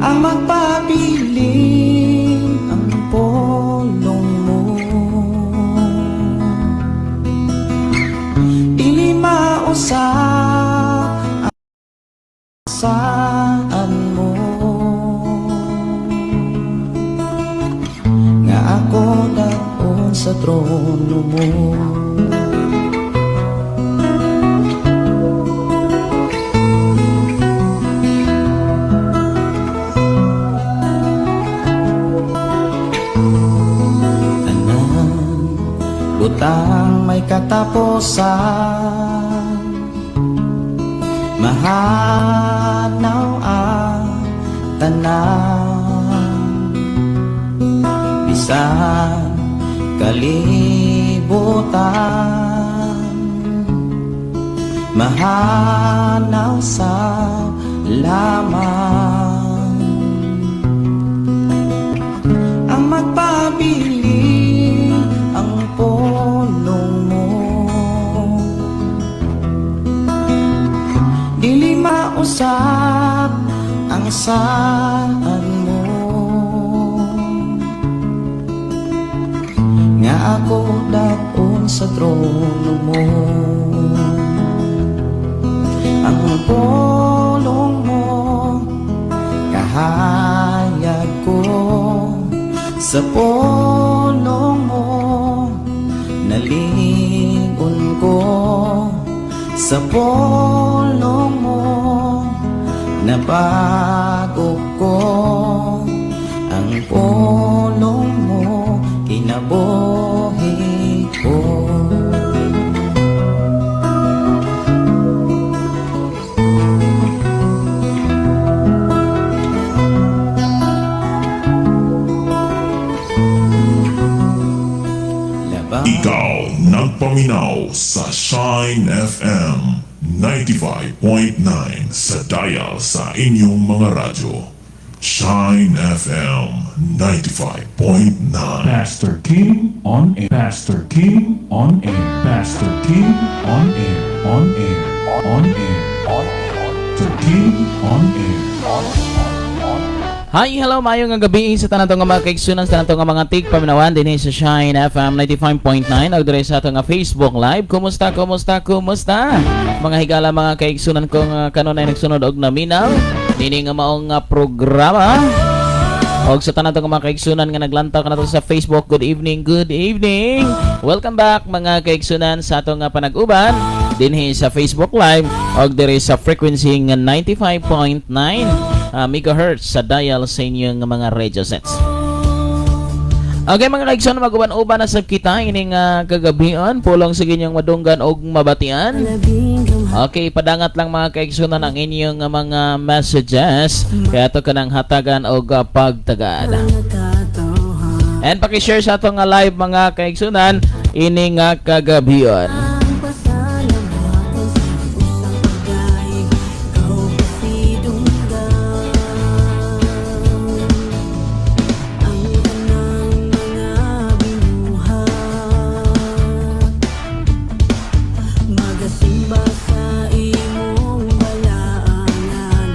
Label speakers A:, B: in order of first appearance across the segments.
A: Ang magpabilin ang polong mo. Dili mausap ang saan mo, nga ako daon sa trono mo. Tanan butang may katapusan, mahanaw ang tanan, bisan kalibutan, mahanaw sa lamang. Ang magpabilin ang polong mo, dili mausap ang saan mo, nga ako daon sa trono mo. Ang polong mo kahayag ko, sa polong mo nalingon ko, sa polong mo nabago ko, ang polong mo kinabuhi ko.
B: Ikaw nagpaminaw sa Shine FM 95.9 sa dial sa inyong mga radyo. Shine FM 95.9.
C: Pastor King on air. Pastor King on air. Pastor King on air. On air. On air. On air. Pastor King on air.
D: Hi, hello, maayong nga gabi sa tanan nga mga kaigsunan, sa tanan nga mga tigpaminawan dinhi sa Shine FM 95.9 ug diri sa ato nga Facebook Live. Kumusta, kumusta, kumusta? Mga higala, mga kaigsunan ko nga kanunay nagsunod og naminaw nini nga maong nga programa. Og sa tanan nga mga kaigsunan nga naglantaw kanato sa Facebook, good evening, good evening. Welcome back, mga kaigsunan, sa ato nga panag-uban dinhi sa Facebook Live og diri sa frequency nga 95.9 megahertz sa dial sa inyong mga radio sets. Okay, mga kaigsoon, mag-uban-uban na sab kita ining kagabion, pulong sa inyong madunggan og mabatian. Okay, padangat lang, mga kaigsunan, ang inyong mga messages kaya ato kanang hatagan og pagtagad. And paki-share sa atong live, mga kaigsunan, ini nga kagabion.
E: Ang pasalamatan sa usang pagdahig, ikaw pasidunggan ang tanang mga binuhat, magasimba sa imong balaan ngalan,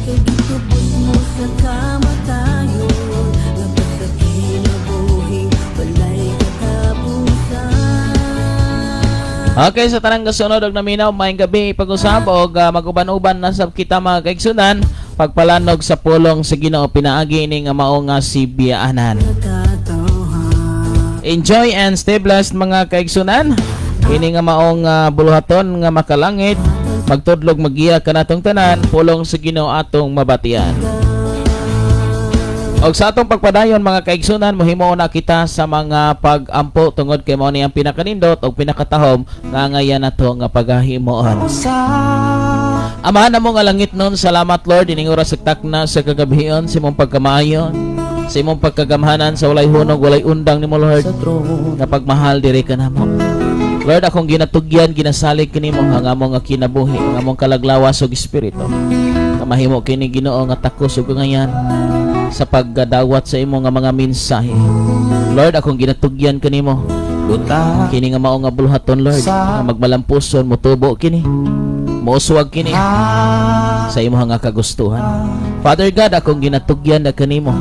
E: kay gitubos mo sa kamatayon, lapas sa kinabuhing walay katapusan.
D: Okay, sa tanang gasunod og naminaw, maayong gabi pag-usab og mag-uban-uban na sab kita, mga kaigsunan, pagpalanog sa pulong sa Ginoo pinaagi ini nga mao nga sibiyaanan.
E: Katawhan.
D: Enjoy and stay blessed, mga kaigsunan. Ini nga maong buluhaton nga makalangit, magtudlog magiya kanatong tanan, pulong sa Ginoo atong mabatian. Og sa atong pagpadayon, mga kaigsunan, mohimo na kita sa mga pag-ampo tungod kay mao ni ang pinakanindot og pinakatahom nga ngayan nato nga pagahimoon.
A: Usap
D: Amahan namo nga langit nun, salamat, Lord, ining oras sa takna sa kagabion sa imong pagkamaayon, sa imong pagkagamhanan sa walay hunog, walay undang nimo, Lord,
A: sa trono
D: nga pagmahal diri kanamo. Lord, akong ginatugyan, ginasalig kanimo ang among nga kinabuhi, ang among kalaglawas ug espiritu. Nga mahimo kini, Ginoo, nga takos ug ngayan sa paggadawat sa imo nga mga mensahe. Lord, akong ginatugyan kanimo
A: Buta
D: kini nga mao nga buluhaton, Lord, nga magmalampuson, motubo kini. Mouswag kini sa imong nga kagustuhan. Father God, akong ginatugyan na kanimo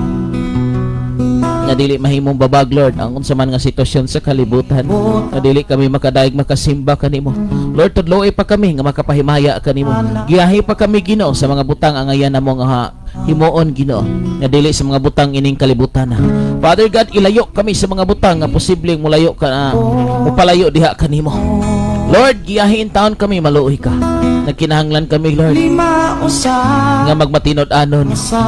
D: nga dili mahimong babag, Lord, ang unsa man nga sitwasyon sa kalibutan, nga dili kami makadaig makasimba kanimo. Lord, tudloy pa kami nga makapahimaya kanimo. Giyahi pa kami, Ginoo, sa mga butang angayan namo nga himuon, Ginoo, nga dili sa mga butang ining kalibutan. Father God, ilayo kami sa mga butang nga posibleng mulayo ka mupalayo diha kanimo. Lord, giyahi intawon kami maluoy ka. Nagkinahanglan kami, Lord,
A: Lima usa
D: nga magmatinod-anon
A: sa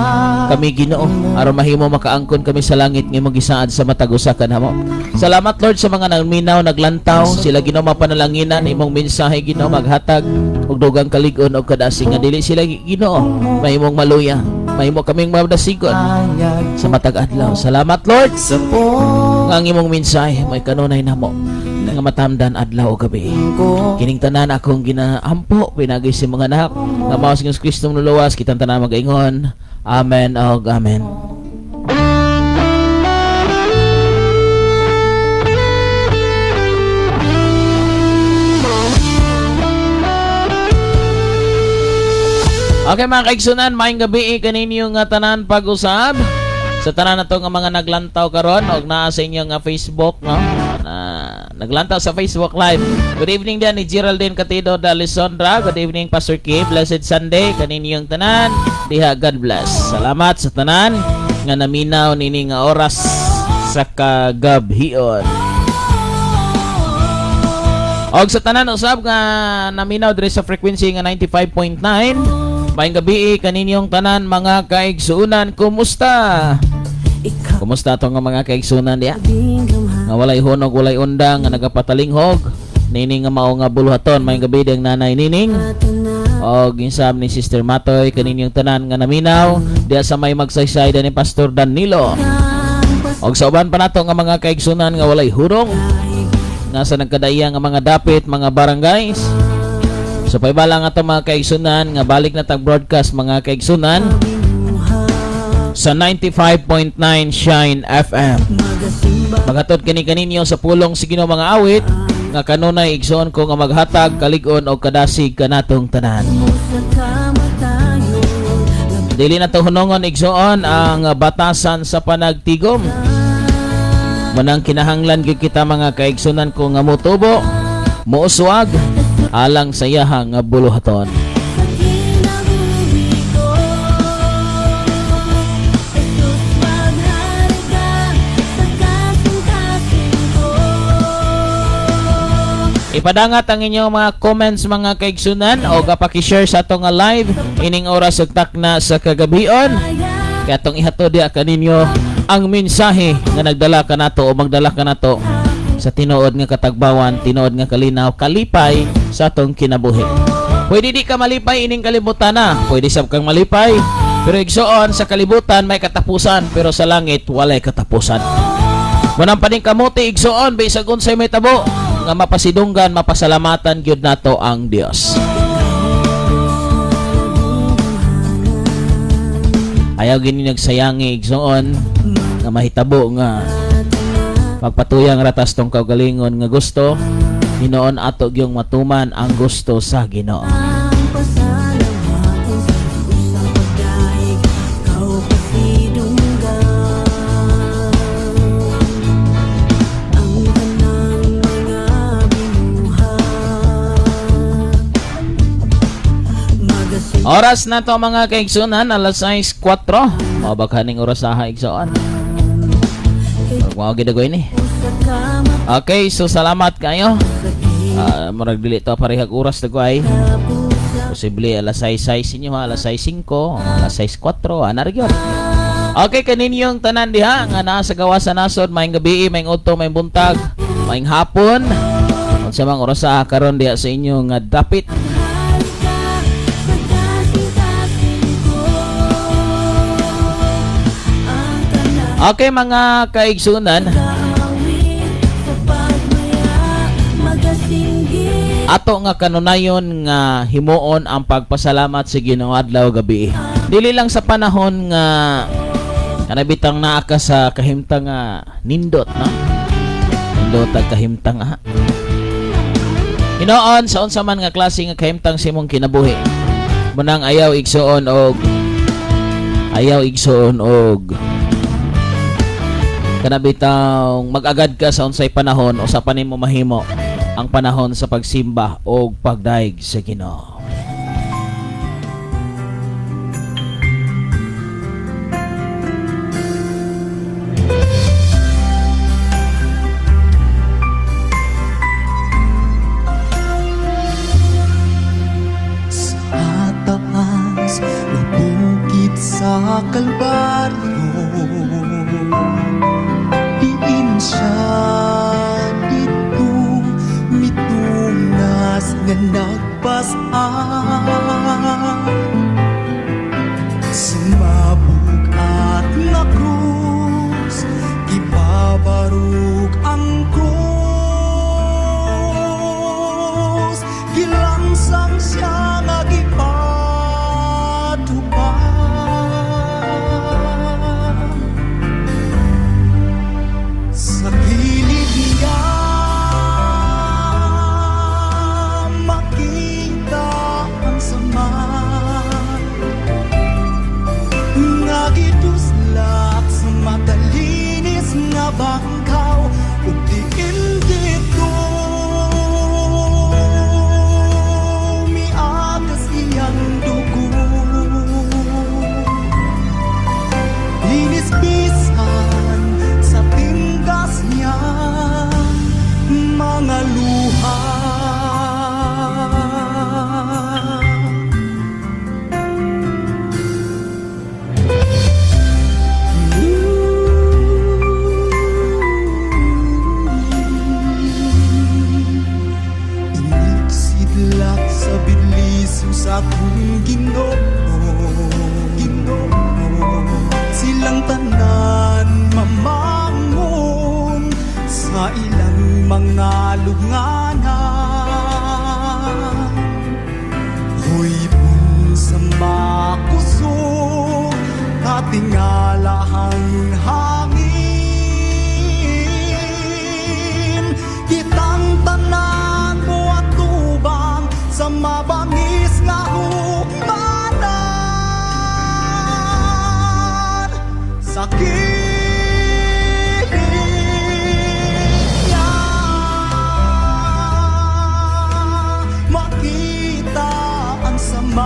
D: kami, Ginoo, aron mahimo makaangkon kami sa langit nga imong gisaad sa matag usa kanamo. Salamat, Lord, sa mga nagminaw, naglantaw sila, Ginoo. Mapanalanginan imong mensahe, Ginoo, maghatag og dugang kalig-on og kadasig nga dili sila, Ginoo, mahimong maluya, mahimo kaming madasigon
A: anyag
D: sa matag adlaw. Salamat, Lord,
A: sa po
D: nga ang imong mensahe may kanunay namo nga matamdan adlaw o gabi.
A: Ko
D: Kining tanan akong ginaampo pinagi sa mga anak nga mao si Kristo nuluwas kitang tanan magaingon amen og amen. Okay mga kaigsunan, maayong gabi kaninyo nga tanan pag-usab. Sa tanan nato nga mga naglantaw karon og naa sa inyong nga Facebook, no? Na naglantaw sa Facebook Live. Good evening diyan ni Geraldine Catido da Lisondra. Good evening, Pastor K. Blessed Sunday kaninyong tanan. Diha, God bless. Salamat sa tanan nga naminaw nini nga oras sa kagabhion. Og sa tanan usab nga naminaw diri sa frequency nga 95.9. Maayong gabi kaninyong tanan mga kaigsuonan, kumusta?
E: Ikaw
D: Kumusta ato nga mga kaigsuonan diya?
E: ding gamha
D: Nga walay hunog, walay undang, nga nagapatalingog nini nga mao nga buluhaton. Maayong gabi ding Nanay Nining. Og insab ni Sister Matoy kaninyong tanan nga naminaw diya sa may magsaysay ni Pastor Danilo. Og sa uban pa nato nga mga kaigsunan nga walay hurong nga sa nagkadaiya nga mga dapit, mga barangays. So paibala nga to mga kaigsunan nga balik na tag broadcast mga kaigsunan sa 95.9 Shine FM. Magatod kini kaninyo sa pulong si Ginoo mga awit nga kanunay igsoon ko nga maghatag kalig-on og kadasig kanatong tanan. Dili na to hunongon igsoon ang batasan sa panagtigom. Manang kinahanglan gyud kita mga kaigsunan ko nga motubo, mouswag alang sa iyaha nga buluhaton.
E: Sa kinabuhi ko, Jesus, maghari ka sa kasing-kasing ko.
D: Ipadangat ang inyong mga comments mga kaigsunan o paki-share sa atong nga live ining oras ug takna sa kagabion. Kaya atong ihatod diha kaninyo ang mensahe nga nagdala kanato o magdala kanato sa tinuod nga katagbawan, tinuod nga kalinaw, kalipay sa atong kinabuhi. Pwede di ka malipay ining kalibutan na. Pwede sab kang malipay. Pero igsoon sa kalibutan may katapusan, pero sa langit walay katapusan. Manang paningkamuti igsoon bisag unsay may tabo nga mapasidunggan, mapasalamatan gyud nato ang Dios. Ayaw gini nagsayangi igsoon nga mahitabo nga pagpatuyang ratas tong kaugalingon nga gusto hinoon ato gyung matuman ang gusto sa Ginoo.
E: Ang pasalamatan sa usang pagdaig, ikaw pasidunggan. Ang tanang mga binuhat. Magasin
D: Oras na to mga kaigsunan, alas 6:04. Mao ba kaning oras sa igsoon? Mao gid ni.
E: sa kama
D: Okay, so salamat kayo.
E: sa
D: Murag dili to parehag oras dagway.
E: kinabuhi.
D: Posible alas 6:06 inyo ha, alas 6:05, alas 6:04, ana ra gyud. Okay, kaninyong tanan diha nga naa sa gawas sa nasod, maayong gabi, maayong udto, maayong buntag, maayong hapon. Unsa mang oras sa karon diha sa inyong nga dapit.
E: Maghari ka sa kasing-kasing ko. Ang tanang
D: Okay mga kaigsunan,
E: kaawit sa pagmaya, magasinggit.
D: ato nga kanunayon nga himuon ang pagpasalamat sa Ginoo adlaw gabi. Dili lang sa panahon nga kanabitang naa ka sa kahimtang nga nindot, no? Nindot ang kahimtang ha. Hinoon sa unsa man nga klase nga kahimtang sa imong kinabuhi. Munang ayaw, igsuon, og ayaw, igsuon, og kana bitawng mag-agad ka sa unsay panahon o sa panimo mahimo ang panahon sa pagsimba o pagdayeg sa Ginoo.
A: Sa taas na bukid sa Kalbaryo, diin siya dito mitunas nga nagpas-an sa mabugat nga krus, gipabarug ang krus, gilangsang siya nga gipatupan. Sa kilid niya makita ang sama nga giduslak sa matalinis nga bangkaw ug diin dito miagas iyang dugo, Pinispisan sa tinggas niya mga luha. Inigsidlak sa bilis sa akong Ginoo, Ginoo. Silang tanan mamangon sa ilang mga lugnanan. Huypon sa makusog, katingalahang hangin. Kitang tanan mo at tubang sa mabangis nga hukmanan. Sa kilid niya makita ang samad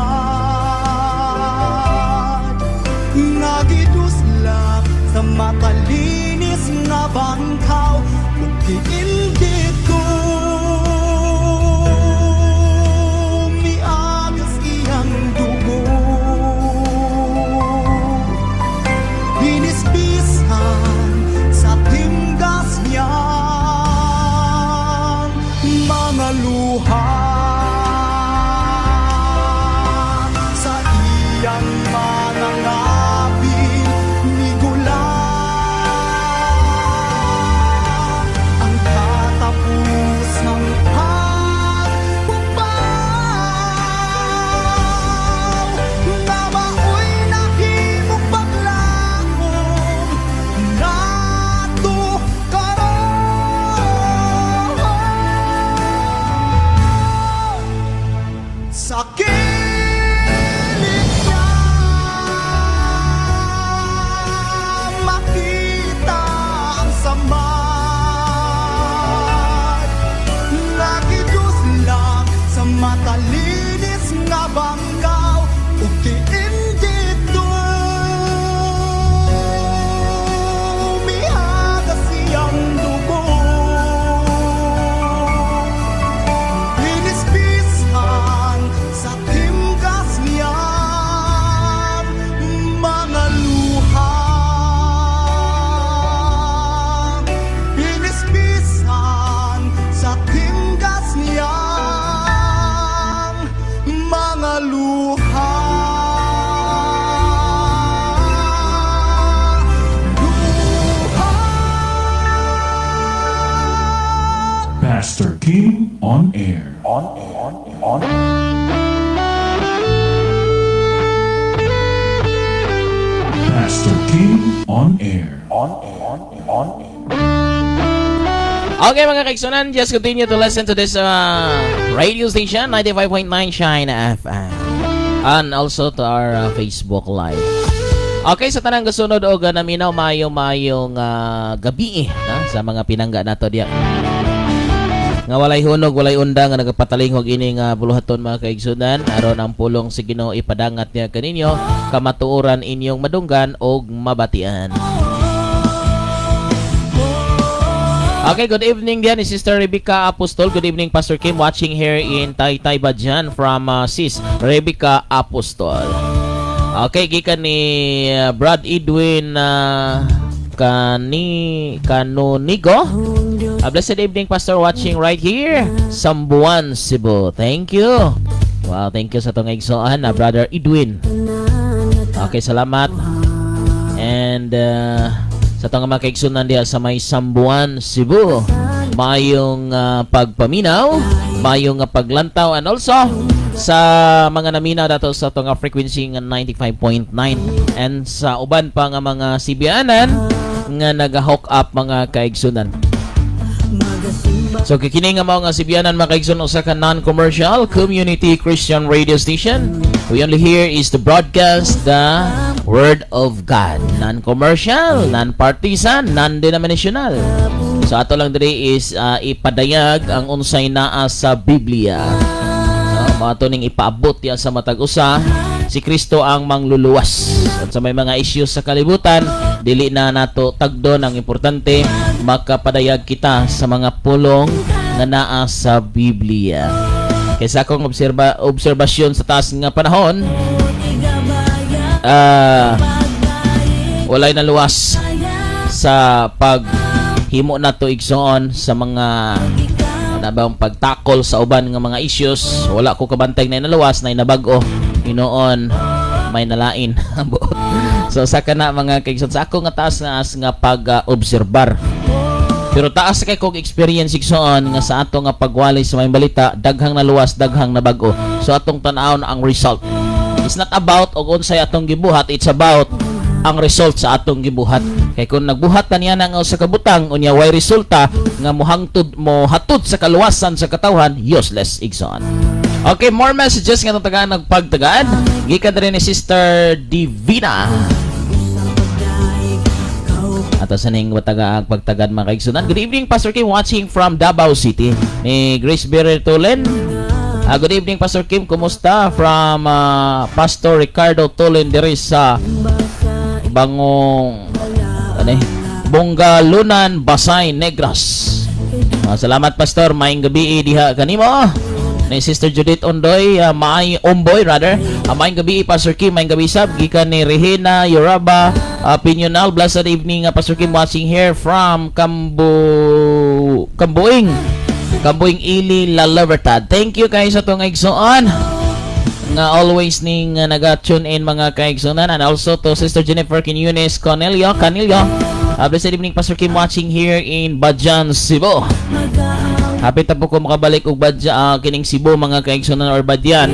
A: nga giduslak sa matalinis nga bangkaw ug diin dito miagas iyang dugo, Pinispisan sa tinggas niyang mga luha. Sa iyang mga ngapil migula ang katapusang pagpupaw na mao'y nahimong paglaom nato karon. Sa kilid niya makita ang samad nga giduslak sa matalinis nga bangkaw ug diin dito mihagas iyang dugo, Pinispisan sa timgas niyang mga luha. Pinispisan sa timgas niyang mga luha. Luha.
C: Pastor Kim on air. On air. On. Pastor Kim on air. On air. On.
D: Okay, mga kaigsunan, just continue to listen to this radio station, 95.9 Shine FM. And also to our Facebook Live. Okay, sa tanang gasunod og naminaw, mayo mayong gabi na sa mga pinangga nato diya. Nga walay hunog, walay unda nga nagapatalinghog ini nga buluhaton, mga kaigsunan, aron ang pulong sa Ginoo ipadangat niya kaninyo, kamatuoran inyong madunggan og mabatian. Okay, good evening diyan ni Sister Rebecca Apostol. Good evening, Pastor Kim, watching here in Taytay, Badian from Sis Rebecca Apostol. Okay, gikan ni Brad Edwin Kani Kanonigo. A blessed evening, Pastor, watching right here, Sambuan, Cebu. Thank you. Wow, thank you sa atong igsoon na Brother Edwin. Okay, salamat. And sa atong mga kaigsunan diha sa may Sambuan, Cebu, mayong pagpaminaw, mayong paglantaw, and also sa mga naminaw dato sa atong frequency nga 95.9 and sa uban pa nga mga sibianan nga naga-hook up, mga kaigsunan. So kini nga mao nga sibianan, mga kaigsunan, usa ka non-commercial community Christian radio station. We only here is to broadcast the Word of God. Non-commercial, non-partisan, non-denominational. So ato lang diri is ipadayag ang unsay naa sa Biblia. No, mao to ning ipaabot ya sa matag usa, si Kristo ang mangluluwas. At sa may mga issues sa kalibutan, dili na nato tagdon. Ang importante, makapadayag kita sa mga pulong nga naa sa Biblia. Kaysa akong obserbasyon sa taas nga panahon, walay naluwas sa paghimo nato, igsoon, sa mga na bang pagtakol sa uban nga mga issues. Wala ko kabantay na naluwas na nabag-o hinuon may nalain ang buot. So sa kana, mga kaigsoon, sa ako nga taas nga as nga pag-obserbar, pero taas kay kog experience, igsoon, nga sa ato nga pagwali sa may balita, daghang naluwas, daghang nabag-o. So atong tan-awon ang result. It's not about og unsay atong gibuhat, it's about ang result sa atong gibuhat. Kay kung nagbuhat ta niya nga usa ka butang, unya way resulta nga mohangtod mo hatod sa kaluwasan sa katawhan, useless, igsoon. Okay, more messages nga itong tagaan nagpagtagaan. Gikan rin ni Sister Divina. Ato sa ning wataga pagtagad, mga kaigsunan. Good evening, Pastor Kim, watching from Davao City. Ni Grace Berry Tulen. Good evening, Pastor Kim, kumusta? From Pastor Ricardo Tulen diri sa Bangong ano eh, Bunggalunan, Basay, Negros. Salamat, Pastor, maayong gabi diha kanimo. Ni Sister Judith Ondoy, maay Omboy rather. Maayong gabi, Pastor Kim, maayong gabi sab gikan ni Regina Yoraba Pinyonal. Blessed evening, Pastor Kim, watching here from Kambuing. Kambuing Ili, La Libertad. Thank you kay sa atong igsoon nga always ning naga-tune in, mga kaigsunan, and also to Sister Jennifer Quiñones Cornelio Canillo. Blessed evening, Pastor Kim, watching here in Badian, Cebu. Happy ta po ko makabalik og Badya, kining Cebu, mga kaigsunan, or Badian.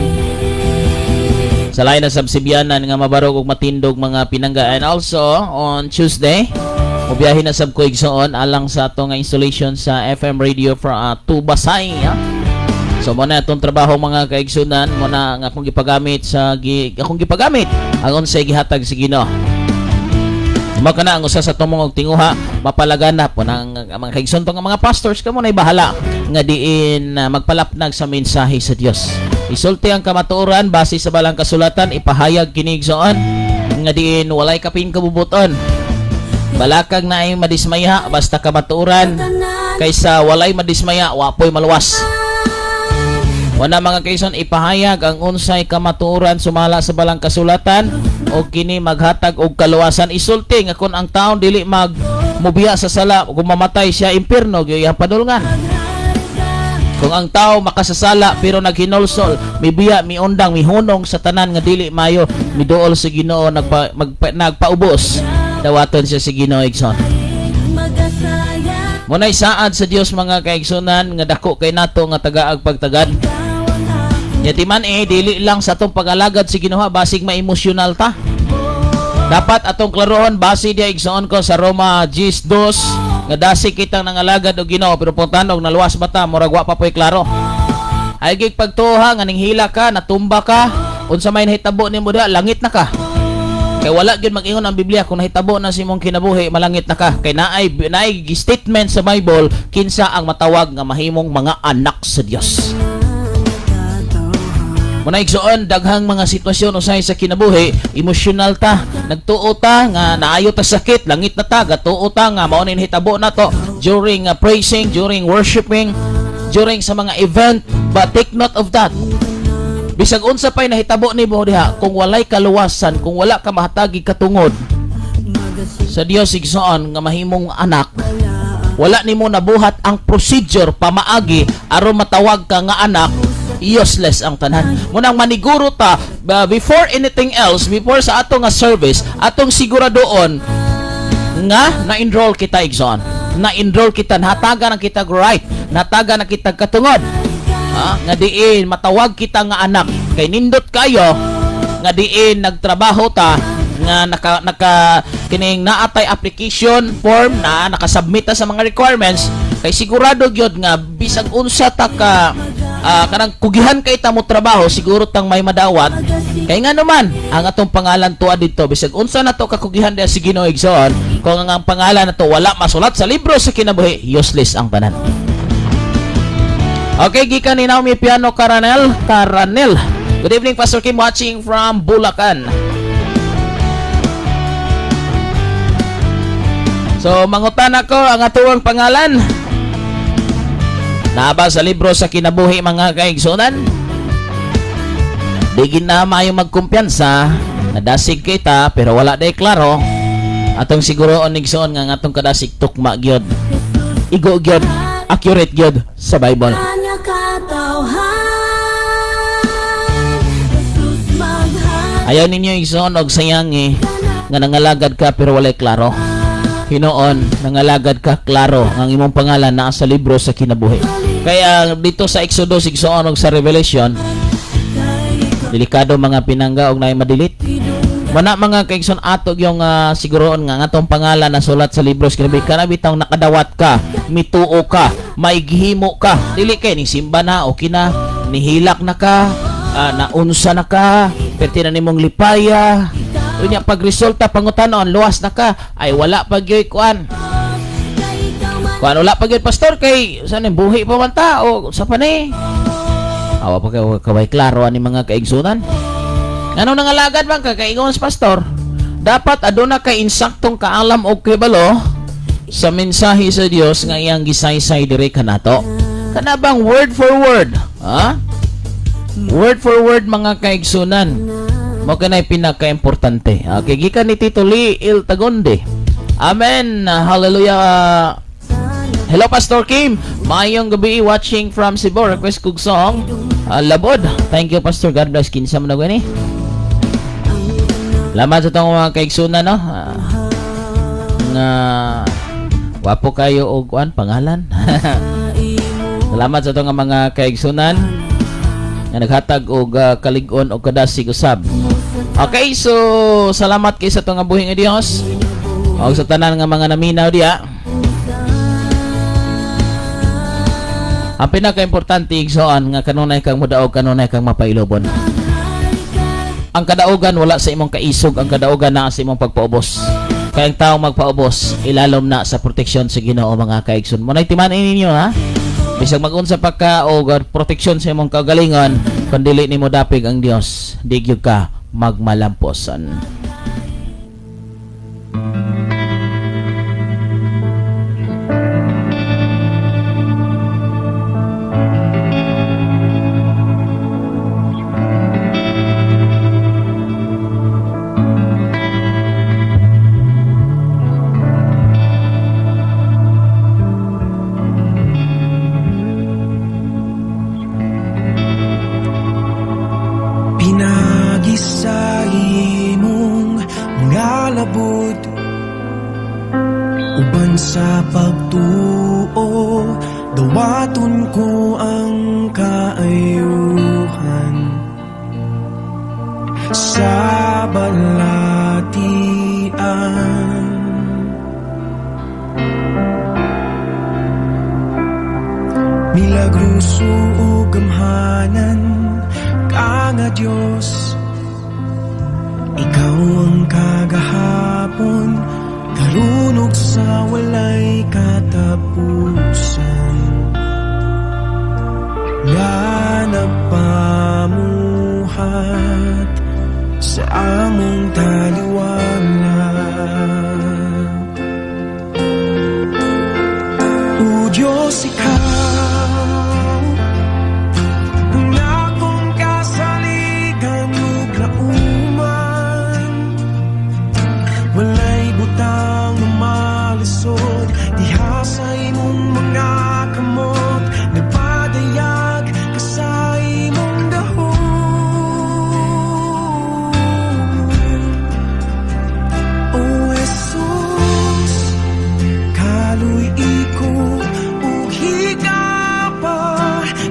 D: Sa lain na sabsibyanan nga mabarog og matindog, mga pinangga. And also on Tuesday, mobiyahe na sab ko, igsoon, alang sa ato nga installation sa FM radio for Tubasay. Ha? So mo na atong trabaho, mga kaigsunan, mo na ang akong gipagamit sa akong gipagamit ang unsay gihatag sa Ginoo. Mao kana ang usa sa tumong og tinguha mapalaganap po ng ang mga kaigsoon nga mga pastors. Kamo nay bahala nga diin magpalapnag sa mensahe sa Dios. Isulti ang kamatuoran base sa balang kasulatan, ipahayag kini, igsoon, nga diin walay kapin kabubuton. Balakag na ay madismaya basta kamatuoran, kaysa walay madismaya, wa po'y maluwas. Wala, mga kaison, ipahayag ang unsay kamatuoran sumala sa balang kasulatan o kini maghatag og kaluwasan. Isulti nga kung ang taon dili mag mubiya sa sala, kung mamatay siya, impierno gyud iyang padulngan. Kung ang tao makasasala pero naghinulsol, mibiya, miundang, mihunong sa tanan nga dili mayo, miduol sa Ginoo, nagpaubos, dawaton siya sa Ginoo, igsoon. Muna'y saad sa Dios, mga kaigsunan, nga dako kay nato nga tagaag pagtagad. Yatiman eh, dili lang sa atong pag-alagad si Ginoo, basig ma-emosyonal ta. Dapat atong klarohon base diya, igsoon ko, sa Roma 10:2. Nga dasig kitang nangalagad og Ginoo, pero pangutana og naluwas ba ta, murag wa pa po'y klaro. Ay gig pagtuha nga ning hila ka, natumba ka, unsa may nahitabo nimo diha, langit na ka. Kay wala gyud mag-ingon ang Biblia kung nahitabo na sa imong kinabuhi, malangit na ka. Kay naay statement sa Bible kinsa ang matawag nga mahimong mga anak sa Dios. Muna, igsoon, daghang mga sitwasyon usahay sa kinabuhi, emosyonal ta, nagtuo ta nga naayo ta sakit, langit na ta, gatuo ta nga mao ni nahitabo na to during praising, during worshiping, during sa mga event, but take note of that. Bisag unsa pa'y nahitabo nimo diha, kung walay kaluwasan, kung wala ka mahatagi katungod sa Dios, igsoon, nga mahimong anak, wala nimo nabuhat ang procedure pamaagi aron matawag ka nga anak, useless ang tanan. Munang maniguro ta, before anything else, before sa ato nga service, atong siguradoon nga na-enroll kita, igsoon. Na-enroll kita, nahatagan ang kita right, nahatagan ang kita katungod. Ah, nga diin matawag kita nga anak, kay nindot kayo nga diin nagtrabaho ta nga naka naka kining naatay application form na nakasubmit ta sa mga requirements, kay sigurado gyud nga bisag unsa ta ka kanang kugihan kay ta mo trabaho, siguro tang may madawat, kay nga naman ang atong pangalan tuwa dito. Bisag unsa na to kakugihan diha si Ginoo, igsoon, kung ang pangalan nato wala masulat sa libro sa kinabuhi, useless ang tanan. Okay, gikan ni Naomi Piano Caranel. Caranel. Good evening, Pastor Kim, watching from Bulacan. So, mangutan ako ang atuang pangalan. Naa ba sa libro sa kinabuhi, mga kaigsunan? Di na maayo magkumpiyansa, nadasig kita pero wala day klaro. Atong siguro igsoon nga ang atong kadasig tukma gyud. Igo gyud, accurate gyud sa Bible.
E: Kanya katawhan, Jesus maghari.
D: Ayaw ninyo, igsoon, og sayangi nga nangalagad ka pero walay klaro. Hinuon, nangalagad ka, klaro ang imong pangalan naa sa libro sa kinabuhi. Kaya dito sa Exodus, igsoon, og sa Revelation, delikado, mga pinangga, og naay ma-delete. Mana, mga kaigsoon, ato yung siguroon nga ang atong pangalan na sulat sa libro sa kinabuhi. Kana bitawng nakadawat ka, mituo ka, maigihimo ka. Dili kay ning simba na, okay na, nihilak na ka, naunsa na ka, perti na nimong lipaya. Unya pag resulta pangutanon, luwas na ka, ay wala pa gyud kuan.
E: Kay ikaw man
D: Kuan wala pa gyud, pastor, kay sa ning buhi pa man ta o sa pa ni. Awa pa kay kaway klaro ani, mga kaigsunan. Ano, nangalagad man ka kay ingon sa pastor? Dapat aduna kay insaktong kaalam og kibalo sa mensahe sa Dios nga iyang gisaysay diri kanato. Kana bang word for word? Ha? Word for word, mga kaigsunan. Mo kanay pinaka-importante. Okay, gikan ni Tito Lee Il Tagonde. Amen. Hallelujah. Hello, Pastor Kim. Maayong gabi, watching from Cebu. Request kog song. Labod. Thank you, Pastor. God bless. Kinsa man na ni? Salamat sa itong mga kaigsunan, no? Nga wapo kayo og kuan pangalan. Salamat sa itong mga kaigsunan nga naghatag og kalig-on og kadasig usab. Okay, so salamat kay sa itong nga buhi nga Dios. Og sa tanan nga mga naminaw diya. Ang pinaka-importante, igsoon, nga kanunay kang mudaog, kanunay kang mapailobon. Ang kadaugan wala sa imong kaisog, ang kadaugan naa sa imong pagpaubos. Kaya ang taong magpaubos, ilalom na sa proteksyon sa Ginoo, mga kaigsoon. Muna'y timanin ninyo, ha. Bisag magunsa pa ka og proteksyon sa imong kaugalingon, kung dili nimo dapig ang Dios, di gyud ka magmalamposan.
A: Pinagi sa imong mga labod, uban sa pagtuo, dawaton ko ang kaayuhan. Sa balatian. Milagroso ug gamhanan ka nga Dios. Ikaw ang kagahapon, karon ug sa walay katapusan nga nagpamuhat sa among taliwala. O Diyos, ikaw ang akong kasaligan ug lauman. Walay butang nga malisod diha sa imong mga kamot. Nagpadayag ka sa imong gahom. O Jesus, kaluy-i ko ug higapa.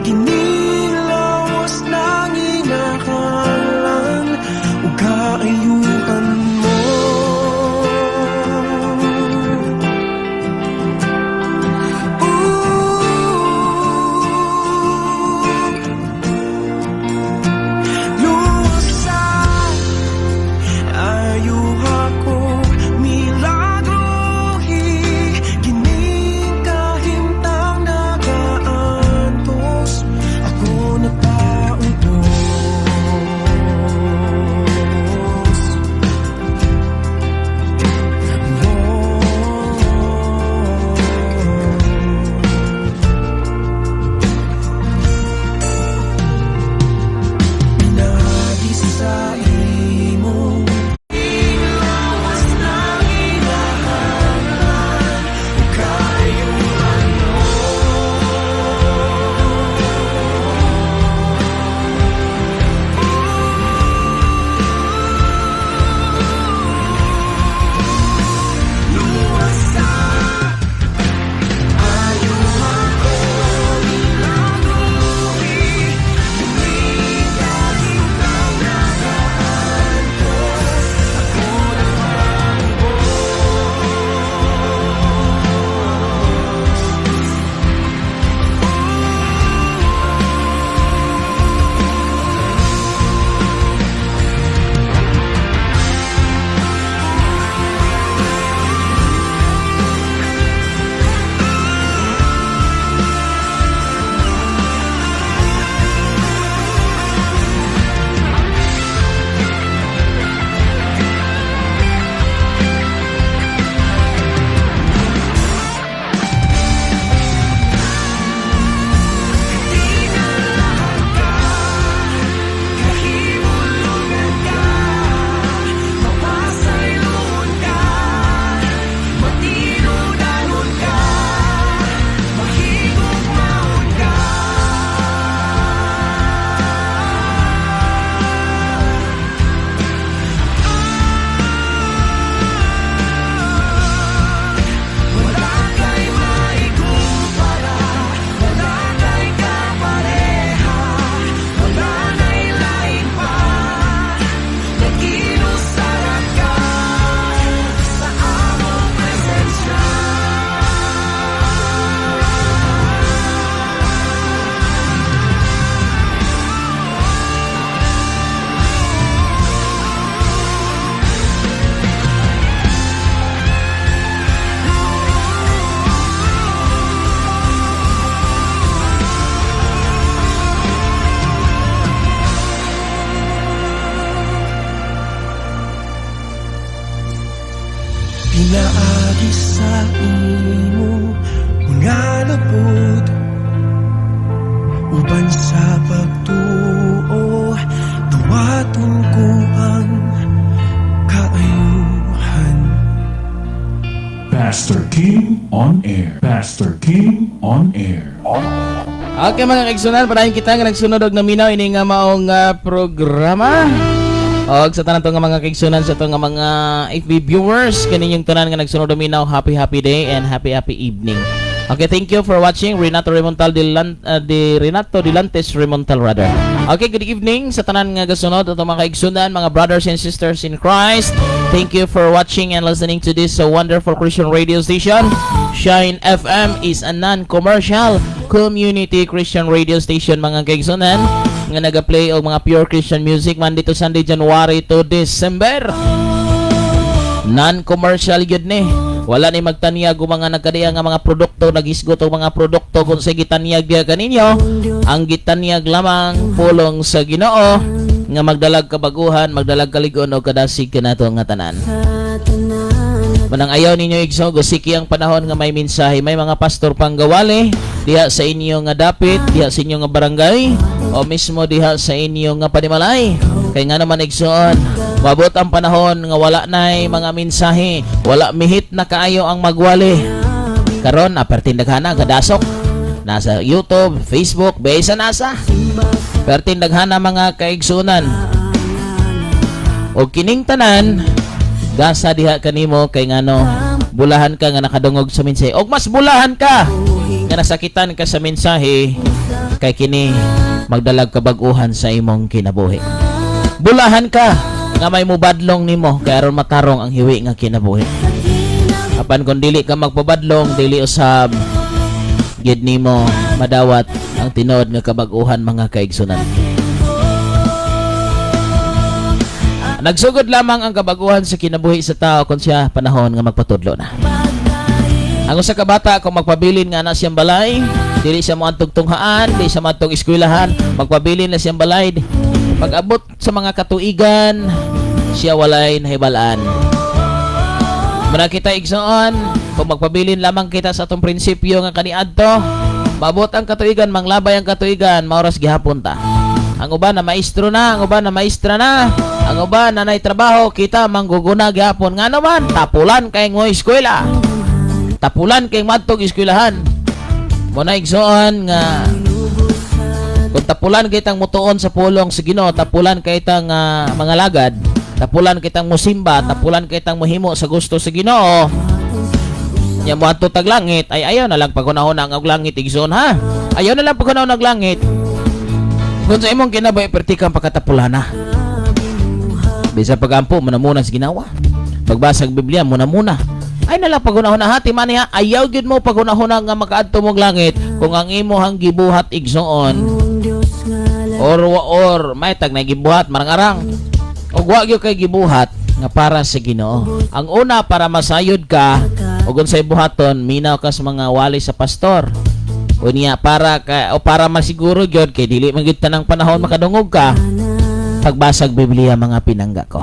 A: Kining lawas nanginahanglan ug kaayuhan mo. Ooh, luwasa, ayuha ko, milagrohi kining kahimtang nagaantos. Ako nagpaubos mo. Pinaagi sa imong lawas nanginahanglan ug kaayuhan mo. Luwasa, ayuha ko, milagrohi kining kahimtang nagaantos. Ako nagpaubos. Katingalaan ka, kahibulugan ka, mapasayloon ka, matinudanon ka, mahigugmaon ka. Wala kay maikumpara, wala kay kapareha, wala na'y lain pa. Nagkinusaran ka sa among presensya. Pinaagi sa imong mga lupod, uban sa pagtuo, dawaton ko ang kaayuhan.
C: Pastor Kim on air. Pastor Kim on air.
D: Okay, mga kaigsunan, padayon kita nga nagsunod og naminaw ini nga maong programa. Og sa tanan to nga mga kaigsunan, sa to nga mga FB viewers, kaninyong tanan nga nagsunod og minaw, happy happy day and happy happy evening. Okay, thank you for watching, Renato Remontal de, Lan, de Renato Delantes Remontal rather. Okay, good evening sa tanan nga gasunod ato mga kaigsunan, mga brothers and sisters in Christ. Thank you for watching and listening to this wonderful Christian radio station. Shine FM is a non-commercial community Christian radio station, mga kaigsunan, nga naga-play og mga pure Christian music Monday to Sunday, January to December. Non-commercial gyud ni. Wala ni magtanyag og mga nagkadiya nga mga produkto, nagisgot og mga produkto kung sa gitanyag diha kaninyo. Ang gitanyag lamang pulong sa Ginoo nga magdalag kabaguhan, magdalag kalig-on o kadasig kanato nga tanan. Manang ayaw ninyo, igsoon, gusiki ang panahon nga may mensahe, may mga pastor panggawali diha sa inyo nga dapit, diha sa inyo nga barangay o mismo diha sa inyo nga panimalay. Kay nga naman, igsoon, mabot ang panahon nga wala nay mga mensahe, wala mihit na kaayo ang magwali. Karon apertin daghana gadasok nasa YouTube, Facebook, besa nasa. Pertin daghana, mga kaigsunan. O kining tanan gasa diha kanimo kay ngano bulahan ka nga nakadungog sa mensahe. Og mas bulahan ka nga nasakitan ka sa mensahe kay kini magdalag kabag-uhan sa imong kinabuhi. Bulahan ka nga may mubadlong nimo kay aron matarong ang hiwi nga kinabuhi. Apan kung dili ka magpabadlong, dili usab gid nimo madawat ang tinuod nga kabag-uhan, mga kaigsunan. Nagsugod lamang ang kabaguhan sa kinabuhi sa tao kung siya panahon nga magpatudlo na. Ang usa ka bata, kung magpabilin nga na siyang balay, dili siya moadtog tunghaan, dili siya moadtog eskwelahan, magpabilin na siyang balay. Pag-abot sa mga katuigan, siya walay nahibalaan. Muna kita, igsoon, kung magpabilin lamang kita sa atong prinsipyo nga kaniadto, maabot ang katuigan, manglabay ang katuigan, maoras gihapon ta. Ang uban na maestro na, ang uban na maestra na, ang uban na nay trabaho, kita mangguguna gihapon. Nga naman, tapulan kay mo eskwela. Tapulan kay madtog eskwelahan. Muna, igsoon, nga kung tapulan kitang mutuon sa pulong sa Ginoo, tapulan kitang mga lagad, tapulan kitang musimba, tapulan kitang muhimo sa gusto sa Ginoo. Nya moadto tag langit, ay ayaw na lang paghunahon ang og langit, igsoon, ha. Ayaw na lang paghunahon ang langit. Kung sa imong kinabuhi perti kang pagkatapulana. Bisa pagampo muna muna sa ginawa. Pagbasa og Biblia muna muna. Ay na lang paghunahon ha, man niya ayaw gyud mo paghunahon nga makaadto mong langit kung ang imong gibuhat, igsoon, or may tag na gibuhat marang-arang og wa gyud kay gibuhat nga para sa Ginoo. Ang una, para masayod ka ug unsay buhaton, minaw ka sa mga wali sa pastor. Unya para ka o para masiguro gyud kay dili man gyud tanang panahon makadungog ka, pagbasag Biblia, mga pinangga ko.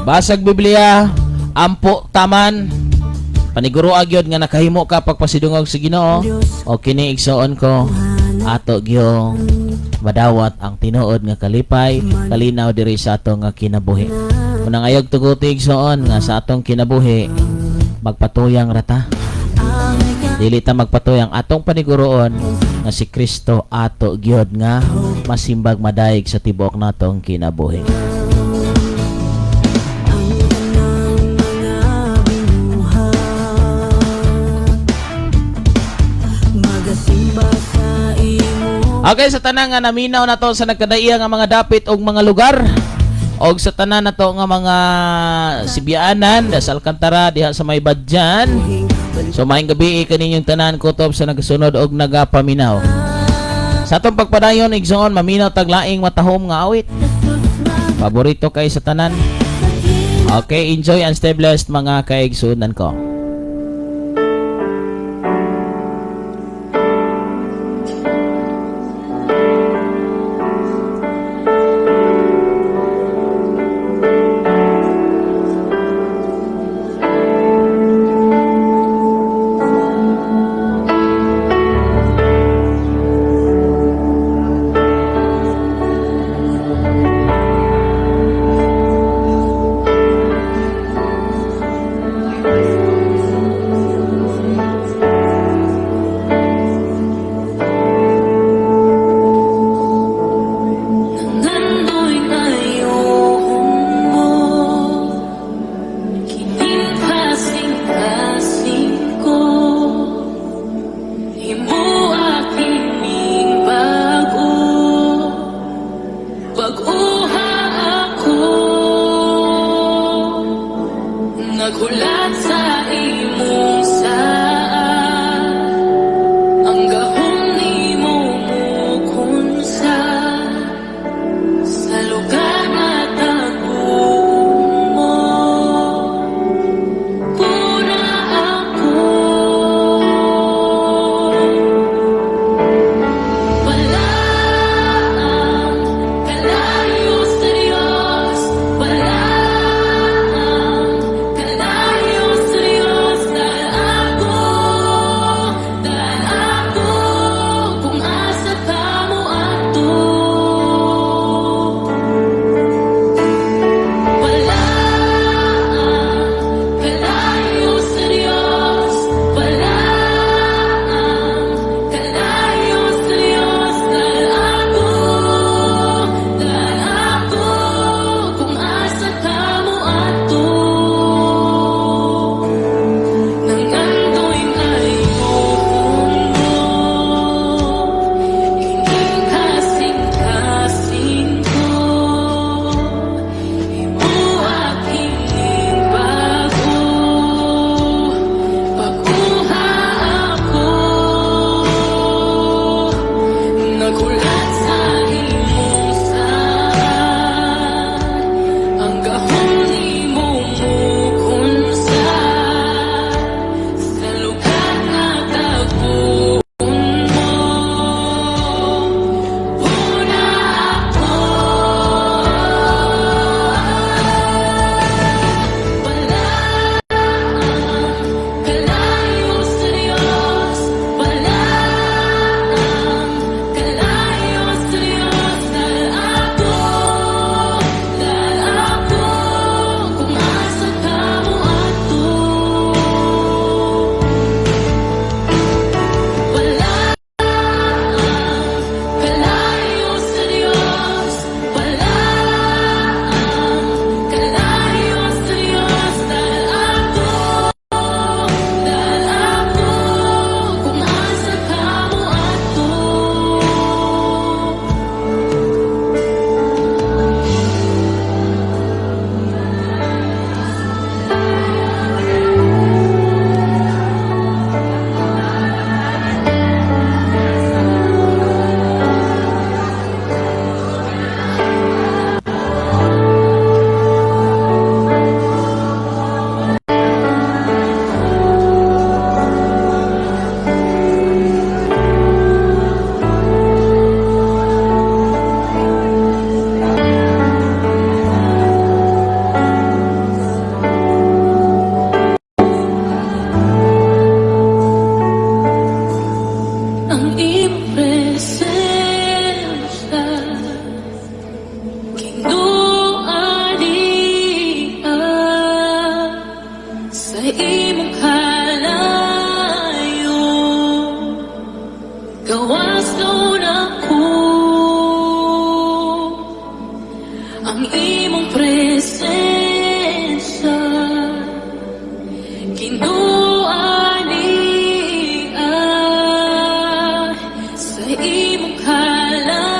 D: Basag Biblia, ampo taman, paniguro gyud nga nakahimo ka pagpasidungog sa Ginoo. O kini, igsoon ko, ato gyud madawat ang tinuod nga kalipay, kalinaw diri sa ato nga kinabuhi. Unang ayog tuguti, igsoon, nga sa atong kinabuhi magpatuyang rata. Dili ta magpatuyang, atong paniguroon nga si Kristo ato gyud nga masimbag, madayeg sa tibuok natong kinabuhi.
E: Ang tanang mga binuhat magasimba sa imo.
D: Okay, sa tanan nga naminaw na to sa nagkadaiya nga mga dapit og mga lugar og sa tanan na to nga mga sibyaanan sa Alcantara diha sa may Badjan. So maayong gabi kaninyong tanan, kutob sa nagasunod og nagapaminaw. Sa atong pagpadayon, igsoon, maminaw tag laing matahom nga awit. Paborito kay sa tanan. Okay, enjoy and stay blessed, mga kaigsunan ko.
E: Pag-uha ako, naghulat sa imong saad. Ang gahom nimo mukunsa sa lugar nga tagbuon mo. Puna ako. Wala ang kalayo sa Diyos. Wala ang kalayo sa Diyos. Dahil ako, kung asa ka moadto. Wala ang kalayo sa Diyos. Wala ang kalayo sa Diyos. Dahil ako, kung asa ka moadto. Nangandoy ayohon mo, ining kasing-kasing ko. Himoa kining bag-o. Pag-uha ako, naghulat sa imong saad. Ang gahom nimo mukunsa sa lugar nga tagbuon mo. Puna ako. Wala ang kalayo sa Diyos. Wala ang kalayo sa Diyos. Dahil ako, kung asa ka moadto. Wala ang kalayo sa Diyos. Wala ang kalayo sa Diyos. Dahil ako, kung asa ka moadto. Ang imong presensya, Kinuha niya sa imong kalayo. Gawas nun ako. Ang imong presensya, Kinuha niya sa imong kalayo.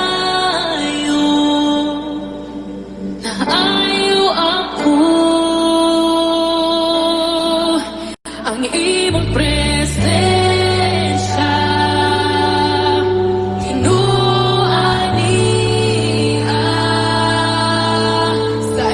E: Naayo ako. Ang imong presensya, Kinuha niya sa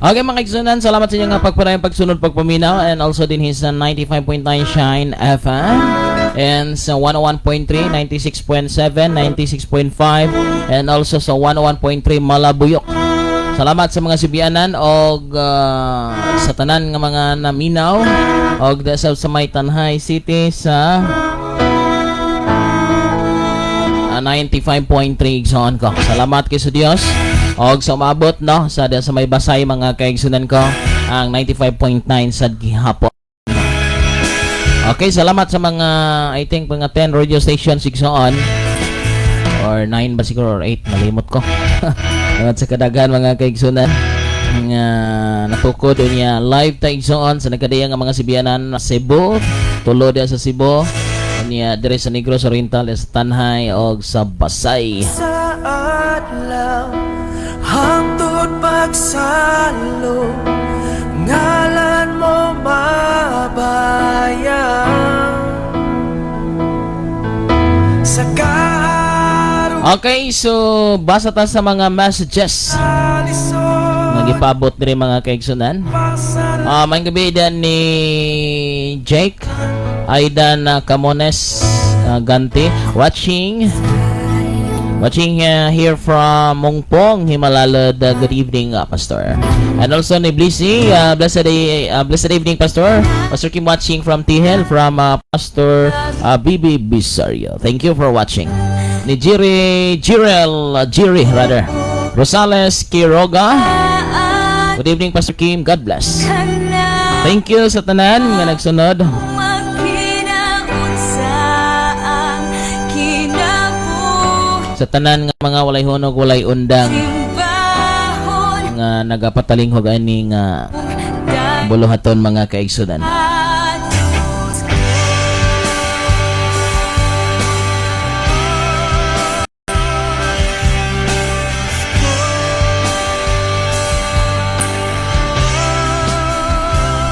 D: Okay, mga kaigsunan, salamat sa inyong pagpadayon, pagsunod, pagpaminaw and also din sa 95.9 Shine FM and sa 101.3, 96.7, 96.5 and also sa 101.3 Malabuyok. Salamat sa mga sibianan og sa tanan nga mga naminaw og sa may Tanjay City sa 95.3, igsoon ko. Salamat kay sa Dios. Og sa umabot, no, sa may Basay, mga kaigsunan ko, ang 95.9 sa gihapon. Okay, salamat sa mga, I think, mga 10 radio stations, igsoon, or 9 ba siguro or 8, malimot ko. Salamat sa kadaghan, mga kaigsunan, nga natukod unya live ta, igsoon, sa nagkadiyang nga mga sibianan Cebu, tulo diya sa Cebu, unya dire sa Negros Oriental, sa Tanjay og sa Basay.
A: Sa adlaw hangtod pagsalo, ngalan mo mabayang sa kaharong.
D: Okay, so basa ta sa mga messages
A: Lisod
D: nga gipaabot diri, mga kaigsunan.
A: Pasal.
D: Ah, may gabi dan ni Jake Aidan Camones Ganti, watching here from Mongpong, Jimalalud. Good evening, Pastor. And also ni Blissy, blessed day, blessed evening, Pastor. Pastor Kim watching from Tihel from Pastor Bibi Bisario. Thank you for watching. Ni Jiri Jirel Jiri rather Rosales Quiroga. Good evening, Pastor Kim. God bless. Thank you sa tanan nga nagsunod.
E: Magkinaunsa ang kinabuhi.
D: Sa tanan nga mga walay hunog, walay undang
E: Simbahon
D: nga nagapatalinghog ani nga buluhaton, mga kaigsunan.
E: Diyos ko.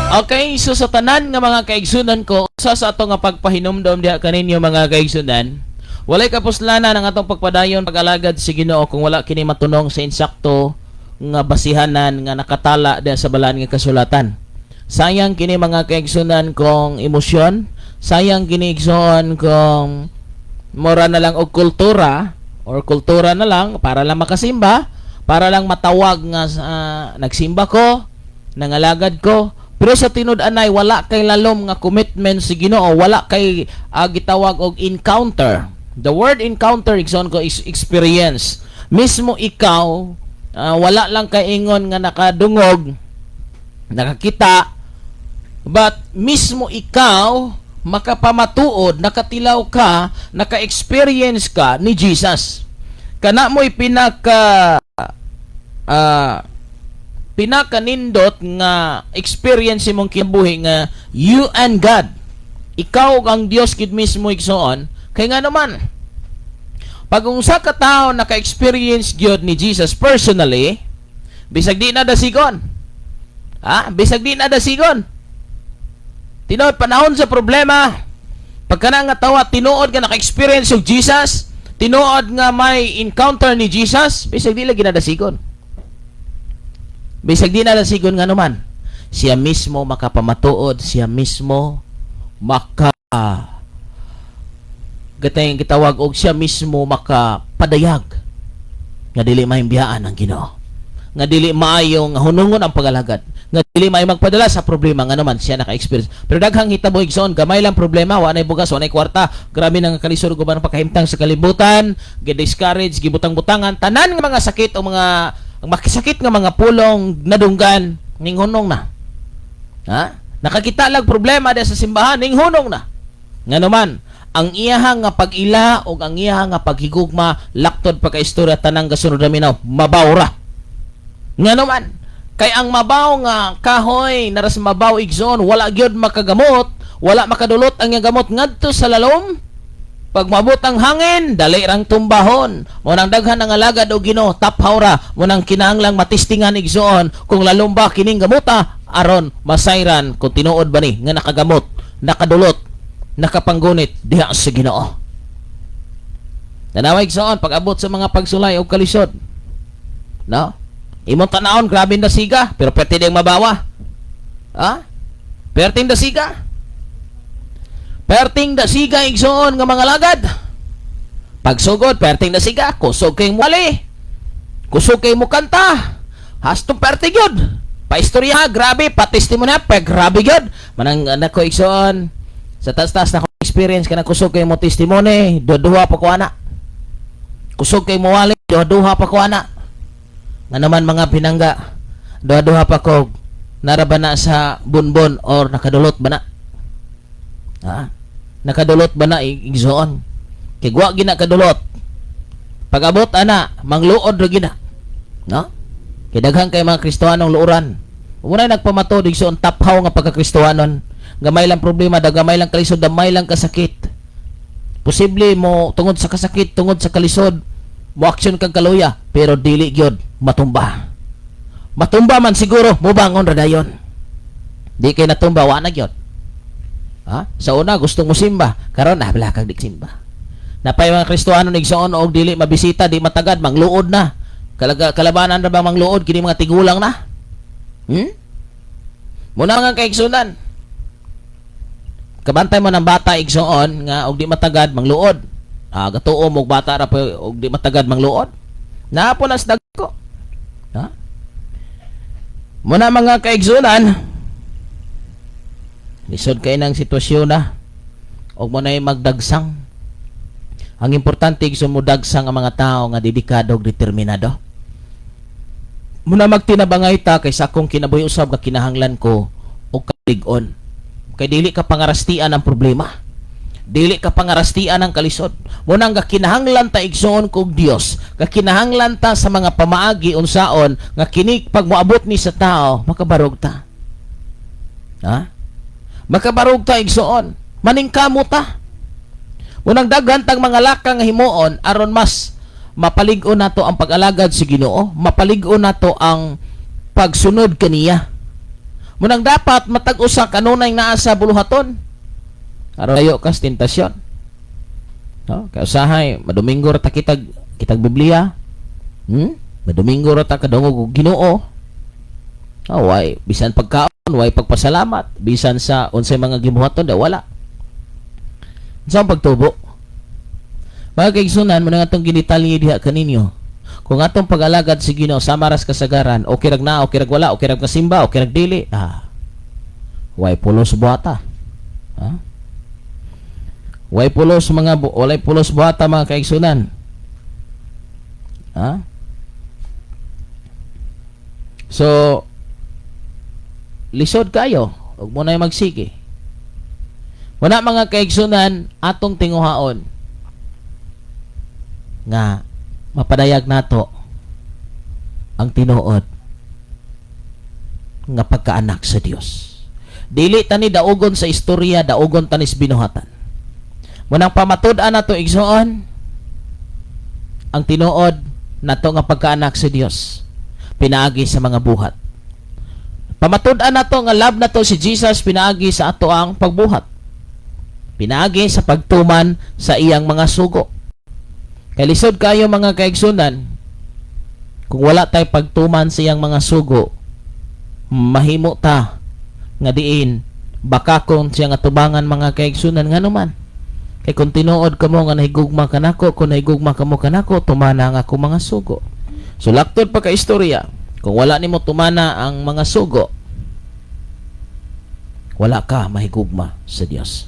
D: Okay, so sa tanan nga mga kaigsunan ko, usa sa ato nga pagpahinumdom diha kaninyo, mga kaigsunan, walay kapuslanan ang atong pagpadayon pag-alagad sa Ginoo kung wala kini matunong sa insakto nga basihanan nga nakatala diha sa balaan nga kasulatan. Sayang kini, mga kaigsunan, kung emosyon, sayang kini, igsoon, kung mura na lang og kultura or kultura na lang para lang makasimba, para lang matawag nga nagsimba ko, nangalagad ko. Pero sa tinud-anay wala kay lalom nga commitment sa Ginoo, wala kay gitawag og encounter. The word encounter, igsoon ko, is experience. Mismo ikaw, wala lang kay ingon nga nakadungog, nakakita, but mismo ikaw makapamatuod, nakatilaw ka, naka-experience ka ni Jesus. Kana mo'y pinakanindot nga experience imong kinabuhi nga you and God. Ikaw ang Dios gid mismo, igsoon. Kay nga naman, pag usa ka tawo naka-experience gyud ni Jesus personally, bisag di na dasigon. Ha? Bisag di na dasigon. Tinuod, panahon sa problema, pagka na nga tawa, tinuod nga naka-experience og Jesus, tinuod nga may encounter ni Jesus, bisag di lagi nadasigon. Bisag di nadasigon, nga naman, siya mismo makapamatuod, siya mismo maka gatay gitawag og siya mismo makapadayag nga dili mahimbiyaan ang Ginoo, nga dili maayo nga hunungon ang pagalagad, nga dili maayo magpadala sa problema, nga naman siya naka-experience. Pero daghang hitabo, igsoon, gamay lang problema, wa nay bugas, wa nay kwarta, grabe nang kalisod ug uban pagkahimtang sa kalibutan, gi-discourage, gibutang-butangan tanan nga mga sakit o mga ang makisakit nga mga pulong nadunggan, ning hunong na. Ha, nakakita lang problema diya sa simbahan, ning hunong na. Nga naman, ang iyahang nga pag-ila o ang iyahang nga paghigugma laktod pagka-istorya tanang gasunod naminaw, mabawra. Nga naman, kay ang mabaw nga kahoy naras mabaw, igsoon, wala gyud makagamot, wala makadulot ang iyang gamot ngadto sa lalom. Pag maabot ang hangin, dali rang tumbahon. Mo nang daghan ang alagad og Ginoo, taphaw ra. Mo nang kinahanglang matistingan, igsoon, kung lalom ba kining gamuta aron masayran kung tinuod ba ni nga nakagamot, nakadulot, nakapanggunit diha sa Ginoo. Tanawa, igsoon, pag abot sa mga pagsulay o kalisod. No? Imong tanawon, grabe na siga, pero pwede diyang mabawa. Ha? Perting dasiga. Perting dasiga, igsoon nga mga lagad. Pagsugod, perting dasiga, kusog kay mo ali. Kusog kay mo kanta. Hastong perting yun. Pa-istorya, grabe, pa-testimony, pa grabe yun. Manang anak ko, igsoon, sa tas-tas na experience ka na kusog kay mo testimony, duha pa ko ana. Kusog kay mo wali, duha pa ko ana. Nga naman mga pinangga, duha-duha pa ko naraba na sa bunbon or nakadulot ba na? Ha? Nakadulot ba na, igsoon? Kay wa gina kadulot. Pag-abot ana, mangluod ra gina. No? Kay daghan kay mga Kristohanong luoran. Unay nagpamatod, igsoon, taphaw nga pagka-Kristohanon. Gamay lang problema, da gamay lang kalisod, gamay lang kasakit. Posible mo tungod sa kasakit, tungod sa kalisod, mo aksyon kang kaluya, pero dili gyud matumba. Matumba man siguro, mubangon ra dayon. Di kay natumba, wa na gyud. Ha? Sa una gusto mo simba, karon na wala kag di simba. Napay mga Kristohano igsoon og dili mabisita, di matagad, mangluod na. Kalaga, kalabanan ra ba mangluod kini mga tigulang na? Muna nga kaigsunan. Kabantay mo ng bata, igsoon, nga og di matagad mangluod. Ah, gatuo mo og bata ra pa og di matagad mangluod. Naa po nas dagko. Ha? Muna mga kaigsunan, lisod kay ng sitwasyon na og mo na'y magdagsang. Ang importante, igsoon, mo dagsang ang mga tao nga dedikado ug determinado. Muna magtinabangay ta kay sa akong kinabuhi usab nga kinahanglan ko og kalig-on. Kay dili ka pangarastian ang problema. Dili ka pangarastian ang kalisod. Munang kinahanglan ta, igsoon, kog Dios, kinahanglan ta sa mga pamaagi unsaon nga kini pag moabot ni sa tao, makabarog ta. Ha? Makabarog ta, igsoon. Maningkamo ta. Unang daghan tang mga lakang nga himuon aron mas mapalig-on nato ang pag-alagad sa Ginoo, mapalig-on nato ang pagsunod kaniya. Munang dapat matag usa kanunay naa sa buluhaton. Aron layo kas tentasyon. No? Kaya usahay, madomingo ra ta kitag Biblia. Madomingo ra ta kadungog og Ginoo. Oh, why bisan pagkaon, why pagpasalamat, bisan sa unsay mga gibuhaton da wala. Sa pagtubo. Mga kaigsunan, mo na nga itong ginitalye diha kaninyo. Kung atong pag-alagad sa Ginoo sa maras kasagaran, okay rag na, okay rag wala, okay rag kasimba, okay rag dili, ah, way pulos buhata. Ha? Way pulos walay pulos buhata, mga kaigsunan. Ha? So lisod kayo, ug mo na magsige. Wala, mga kaigsunan, atong tinguhaon nga mapadayag nato ang tinuod nga pagkaanak sa Dios. Dili tani daugon sa istorya, daugon tani sa binuhatan. Munang pamatud-an nato, igsoon, ang tinuod nato nga pagkaanak sa Dios pinaagi sa mga buhat. Pamatud-an nato nga love nato si Jesus pinaagi sa ato ang pagbuhat. Pinaagi sa pagtuman sa iyang mga sugo. Kay lisod kayo, mga kaigsunan, kung wala tay pagtuman sa iyang mga sugo, mahimo ta nga diin bakakon siya nga tubangan, mga kaigsunan, nga naman. Kay kung tinuod kamo nga nahigugma kanako, kung nahigugma kamo kanako, tumana ang ako mga sugo. So laktod pa ka istorya, kung wala nimo tumana ang mga sugo, wala ka mahigugma sa Dios.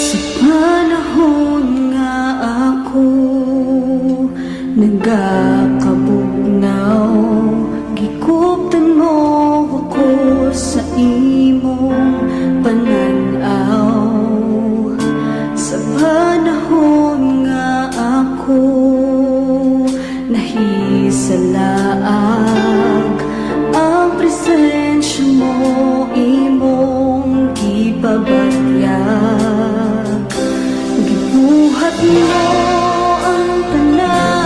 E: Sa panahon nga ako nagakabugnaw, gikuptan mo ako sa imong pananaw. Sa panahon nga ako nahisalaag, ang presensya mo imong gipabatyag. Gibuhat mo ang tanan.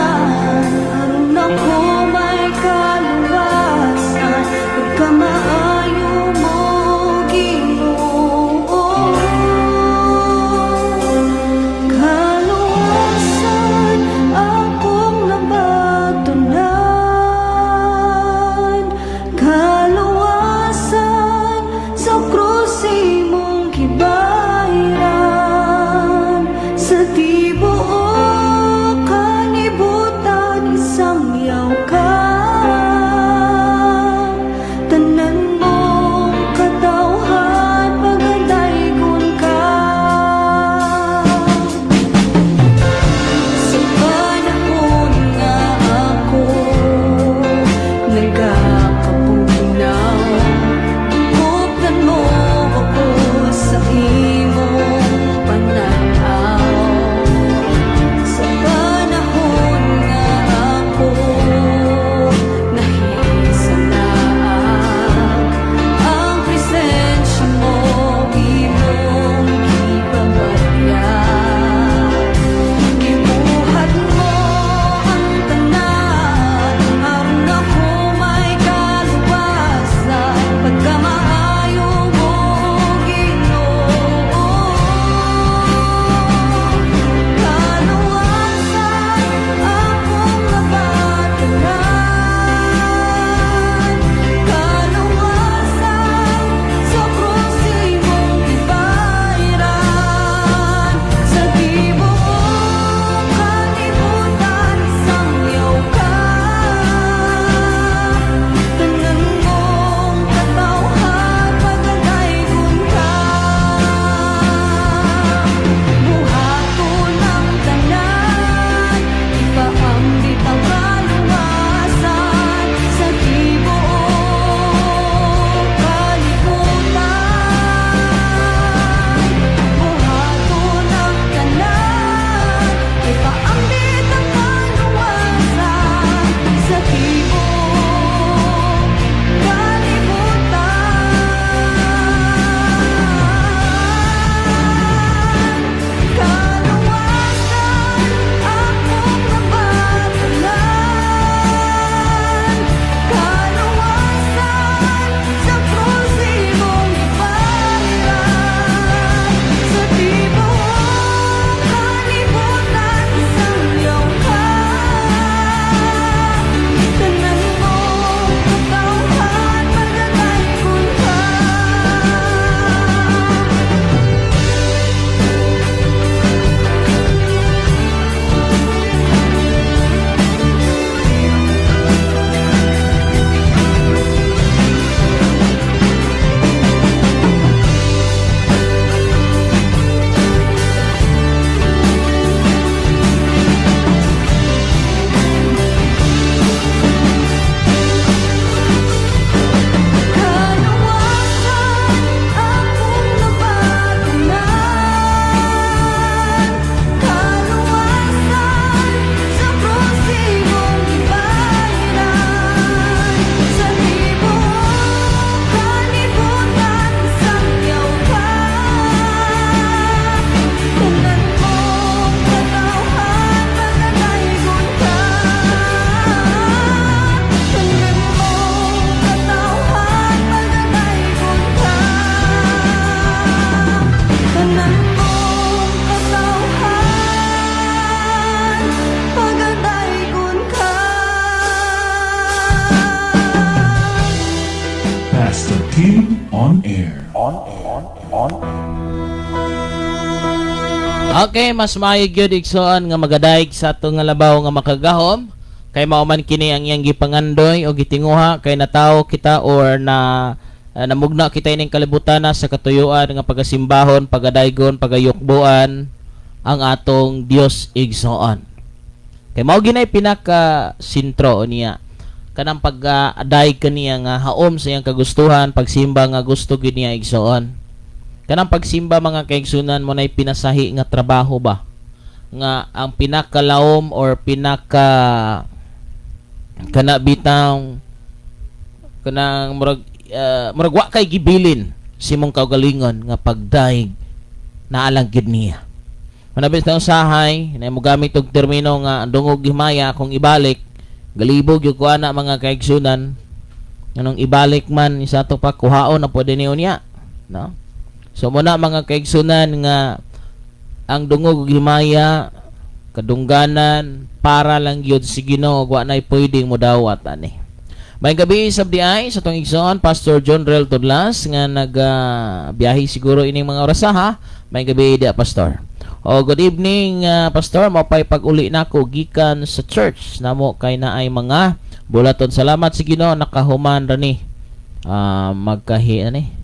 C: air. On air. On air.
D: Okay, mas maayo gyud, igsoon, nga magadayeg sa atong nga labaw nga makagahom kay mao man kini ang iyang gipangandoy o gitinguha kay natawo kita or na namugna kita ining kalibutan na sa katuyuan nga pagasimbahon, pagadaygon, pagayukbuan ang atong Dios, igsoon. Kay mao ginay pinaka sentro niya, kanang pag-adayeg kaniya nga haom sa iyang kagustuhan, pagsimba nga gusto gid niya, igsoon. Kanang pagsimba, mga kaigsunan, mo na'y pinasahi nga trabaho ba nga ang pinakalawom or pinaka kana bitang kanang murag wa kay gibilin sa imong kaugalingon nga pagdaig naalang gid niya. Manabis na usahay na mo gamit og termino nga ang dungog himaya kung ibalik galibog yung ko ana, mga kaigsunan, anong ibalik man isa to pa kuhaon na pwede niyo niya, no? So muna, mga kaigsunan, nga ang dungog ug himaya kadungganan para lang gyud si Ginoo, wa nay pwedeng modawat ani. May gabi sab di ay sa tong igsoon Pastor John Rel Tudlas nga nag biyahe siguro ining mga orasa ha. May gabi dia, Pastor. Oh, good evening, Pastor, mao pay pag-uli nako gikan sa church namo kay naay mga bulaton. Salamat sa Ginoo, nakahuman ra ni. Magkahi ani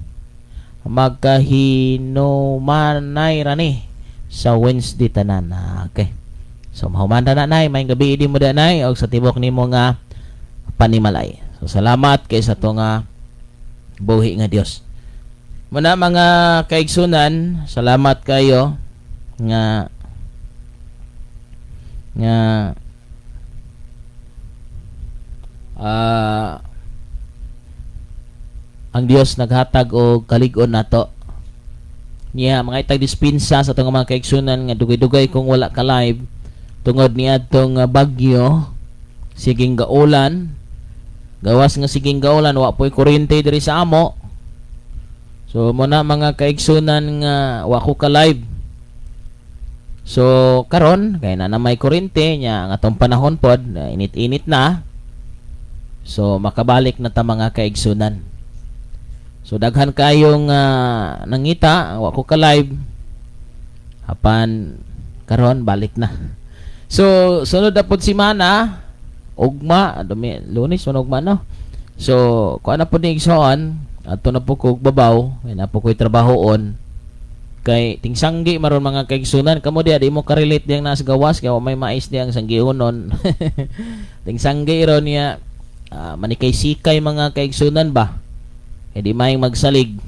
D: magkahinumanay ra ni sa Wednesday tanan. Okay. So mahuman ra na, nay, may gabi di mo da, nay, og sa tibok nimo nga panimalay. So salamat kay sa to nga buhi nga Dios. Muna, mga kaigsunan, salamat kayo nga nga ang Dios naghatag og kalig-on nato. Niya mga itag dispensa sa atong mga kaigsunan nga dugay-dugay kung wala ka live tungod niadtong bagyo, siging gaulan, gawas nga siging gaulan, wa po'y kuryente diri sa amo. So muna, mga kaigsunan, nga wa ko ka live. So karon kay na na may kuryente nya, ang atong panahon pod init-init na, so makabalik na ta, mga kaigsunan. So daghan kayong nangita wa ko ka live, apan karon balik na. So sunod na pod semana, ugma, dumi, Lunes man ugma, no? So kuan na pod ni, igsoon, adto na po kog babaw kay na po ko'y trabahoon kay tingsanggi maron, mga kaigsunan. Kamo diya, di mo ka-relate diyang nasa gawas kay wa may mais diyang sanggiunon. Tingsanggi ron niya, manikay sikay, mga kaigsunan ba, kay di may magsalig,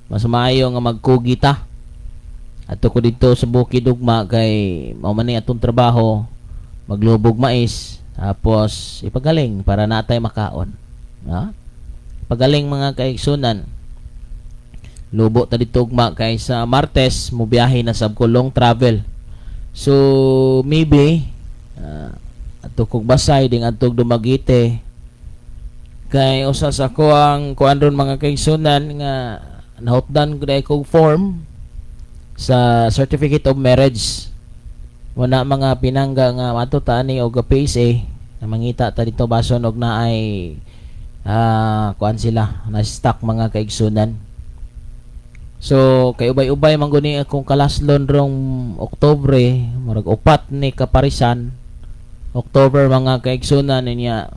D: mas maayo nga magkugi ta. Adto ko dito sa bukid ugma kay mao man ni atong trabaho, maglubog mais tapos ipagaling para natay makaon, ha? Pagaling, mga kaigsunan, lubo ta dito ugma kay sa Martes mobiyahe na sab ko, long travel. So maybe adto kog Basay ding adtog Dumaguete kay usa sa ko ang kuan ron, mga kaigsunan, nga nahutdan ko dahil kog form sa certificate of marriage. Wala mga pinangga nga mato ta ani og PSA na mangita ta dito bason og naay kuan sila na stock, mga kaigsunan. So kay ubay-ubay man guni akong kalaslon rong Oktubre, murag upat ni kaparisan October, mga kaigsunan. Niya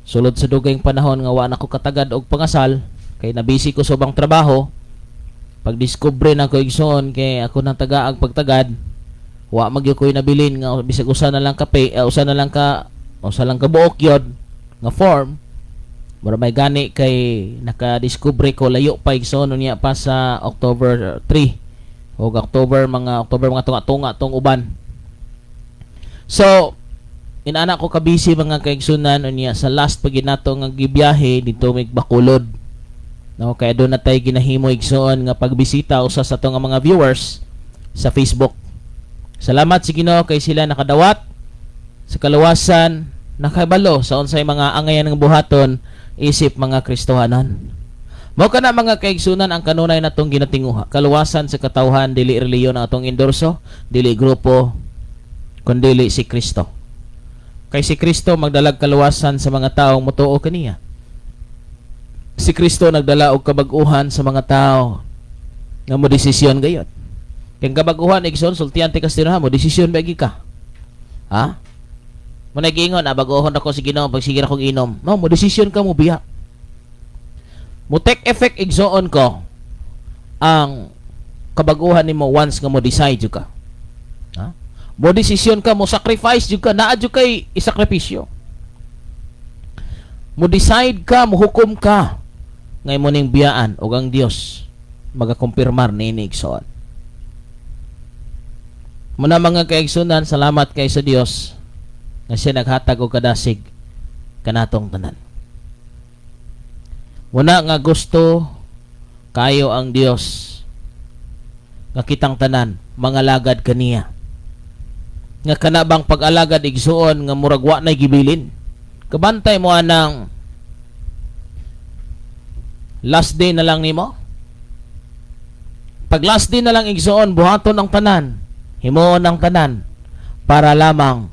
D: sulod sa dugayng panahon nga wa na ko katagad og pangasal kay nabisi ko sa ubang trabaho. Pag discover na ko, igsoon, kay ako nang tagaag pagtagad, wa magyud ko'y nabilin nga bisag usa na lang kape, usa na lang ka usa lang ka buok yod nga form. Mura may gani kay naka-discover ko layo pa, igsoon, niya pa sa October 3 o October, mga October, mga tunga-tunga tong uban. So inana ko kabisi, mga kaigsunan. Unya sa last pag nato nga gibiyahe dito mig Bacolod, no, kaya doon na tayo ginahimo, igsoon, nga pagbisita usa sa atong mga viewers sa Facebook. Salamat si Ginoo kay sila nakadawat sa kaluwasan, nakabalo sa unsay mga angayan ng buhaton isip mga Kristohanon. Mao kana, mga kaigsunan, ang kanunay natong ginatinguha. Kaluwasan sa katawhan, dili relihiyon ang atong endorso, dili grupo, kundili si Kristo. Kay si Kristo magdalag kaluwasan sa mga taong motuo kaniya. Si Kristo nagdala og kabag-uhan sa mga tao nga mo desisyon gayod. Kay kabag-uhan, igsoon, sultian ti kastino, mo desisyon ba ka? Ha? Mo nagiingon, ah, bag-ohon ako sa Ginoo pag sige akong inom. No, mo desisyon ka mo biya. Mo take effect, igsoon ko, ang kabaguhan nimo once nga mo decide jud ka. Ha? Mo desisyon ka, mo sacrifice jud ka, naa jud kay isakripisyo. Mo decide ka, mo hukom ka ngay mo ning biyaan ug ang Dios magakumpirmar niini, igsoon. Muna, mga kaigsunan, salamat kay sa Dios nga siya naghatag og kadasig kanatong tanan. Muna nga gusto kayo ang Dios nga kitang tanan mangalagad kaniya. Nga kana bang pag-alagad, igsuon, nga murag wa nay gibilin. Kabantay mo anang last day na lang nimo. Pag last day na lang, igsuon, buhaton ang tanan, himuon ang tanan para lamang